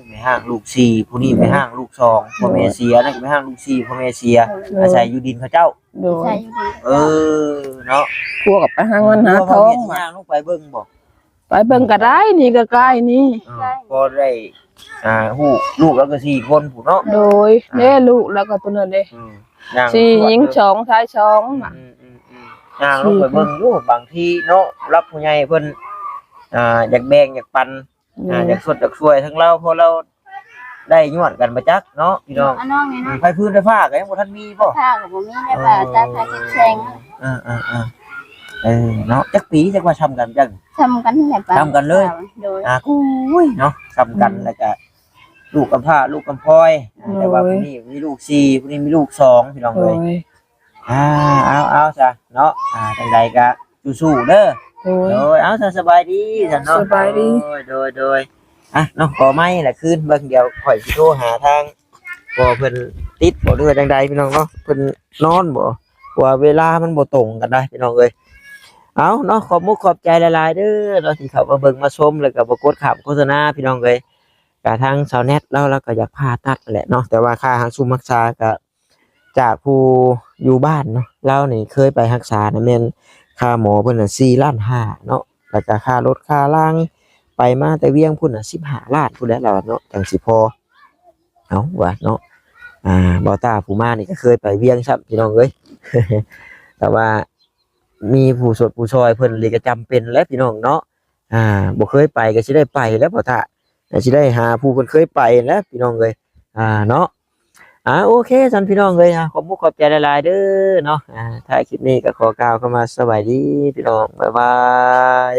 ແມ່ຮ້າງລູກສີ່ ຜູ້ນີ້ແມ່ຮ້າງລູກສອງ ໂດຍ ພໍ່ແມ່ເສຍ ນັ້ນກໍແມ່ຮ້າງລູກສີ່ ພໍ່ແມ່ເສຍ ໂດຍ ອາໄສຢູ່ດິນເຂົາເຈົ້າ ໂດຍ ອາໄສຢູ່ດິນ ເອີ ເນາະ ພວກກໍໄປຫາເງິນຫາທອງ ວ່າເຮັດຫຍັງ ລະໄປເບິ່ງບໍ່? ໄປເບິ່ງກໍໄດ້ ນີ້ກໍໃກ້ນີ້ ເອີ ພໍໄດ້ ອ່າ ຮູ້ ລູກລາວກໍສີ່ຄົນພຸ້ນເນາະ ໂດຍ ອ່າ ເດ້ ລູກລາວກໍຕົວນັ້ນເດ້ ອືມ ສີ່ຍິງສອງ ຊາຍສອງ ອືມໆໆ ຍ່າງລົງໄປເບິ່ງຢູ່ ບາງທີເນາະ ຜູ້ຫຼັກຜູ້ໃຫຍ່ເພິ່ນ ອ່າ ຢາກແບ່ງຢາກປັນ ໂດຍ ອ່າ ຢາກຊົດຢາກຊ່ວຍທາງລາວ ເພາະລາວ ໄດ້ຍວດກັນບໍ່ຈັກເນາະພີ່ນ້ອງ ເນາະ ອັນນ້ອງນີ້ເນາະ ອືມ ໄຟຟືນໄຟຟ້າກໍຍັງບໍ່ທັນມີບໍ່? ໄຟຟ້າກໍບໍ່ມີ ໄດ້ວ່າ ເອີ ຕາມຫາຈິດແຊງ ເອີໆໆ ເອີເນາະ ຈັກປີ ຈັກວ່າຊ່ຳກັນ ຈັກ ຊ່ຳກັນແຫຼະ ຊ່ຳກັນເລີຍ ໂດຍ ອ່າ ໂອ້ຍເນາະ ຊ່ຳກັນ ອືມ ແລ້ວກໍລູກກຳພ້າລູກກຳພອຍ ໂດຍ ແຕ່ວ່າຜູ້ນີ້ມີລູກສີ່ ຜູ້ນີ້ມີລູກສອງ ພີ່ນ້ອງເອີຍ ໂດຍ ອ່າ ເອົາ ເອົາຊະເນາະ ອ່າ ຈັ່ງໃດກໍສູ້ໆເດີ ໂດຍ ໂດຍ ເອົາຊະ ສະບາຍດີຊະເນາະ ສະບາຍດີ ໂດຍ ໂດຍ ໂດຍ ອ່ະເນາະ ຂໍໄມ້ລະຄືນເບິ່ງ ດຽວຂ້ອຍຊິໂທຫາທາງພໍ່ເພິ່ນຕິດບໍ່ ຫຼືວ່າຈັ່ງໃດພີ່ນ້ອງເນາະ ເພິ່ນນອນບໍ່ ເພາະວ່າເວລາມັນບໍ່ຕົງກັນໄດ໋ພີ່ນ້ອງເອີຍ ເອົາເນາະ ຂອບມຸກຂອບໃຈຫຼາຍໆເດີເນາະ ທີ່ເຂົ້າມາເບິ່ງມາຊົມ ແລ້ວກໍບໍ່ກົດຂ້າມໂຄສະນາພີ່ນ້ອງເອີຍ ກະທາງສາວແນັດລາວ ລາວກໍຢາກຜ່າຕັດແຫຼະເນາະ ແຕ່ວ່າຄ່າຮັກຊຸມຮັກສາກະ ຈາກຜູ້ຢູ່ບ້ານເນາະ ລາວນີ້ເຄີຍໄປຮັກສານະ ແມ່ນຄ່າໝໍເພິ່ນນະສີ່ລ້ານຫ້າເນາະ ແລ້ວກະຄ່າລົດຄ່າລາງ ໄປມາແຕ່ວຽງພຸ້ນນະສິບຫ້າລ້ານພຸ້ນແຫຼະລາວເນາະ ຈັ່ງຊິພໍ ເອົາວ່າເນາະ ອ່າ ບ່າວຕ້າຜູ້ມານີ້ກໍເຄີຍໄປວຽງຊ້ຳ ພີ່ນ້ອງເອີຍ ແຕ່ວ່າມີຜູ້ຊົດຜູ້ຊ່ອຍເພິ່ນ ຫຼືກໍຈຳເປັນແຫຼະ ພີ່ນ້ອງເນາະ ອ່າ ບໍ່ເຄີຍໄປກໍຊິໄດ້ໄປແຫຼະ ບ່າວຕ້າ ກໍຊິໄດ້ຫາຜູ້ເພິ່ນເຄີຍໄປແຫຼະ ພີ່ນ້ອງເອີຍ ອ່າ ເນາະ ອ່າ ໂອເຄຊັ້ນ ພີ່ນ້ອງເອີຍ ອ່າ ຂອບມຸກຂອບໃຈຫຼາຍໆເດີເນາະ ອ່າ ທ້າຍຄລິບນີ້ກໍຂໍກ່າວຄຳວ່າສະບາຍດີ ພີ່ນ້ອງ ບາຍບາຍ.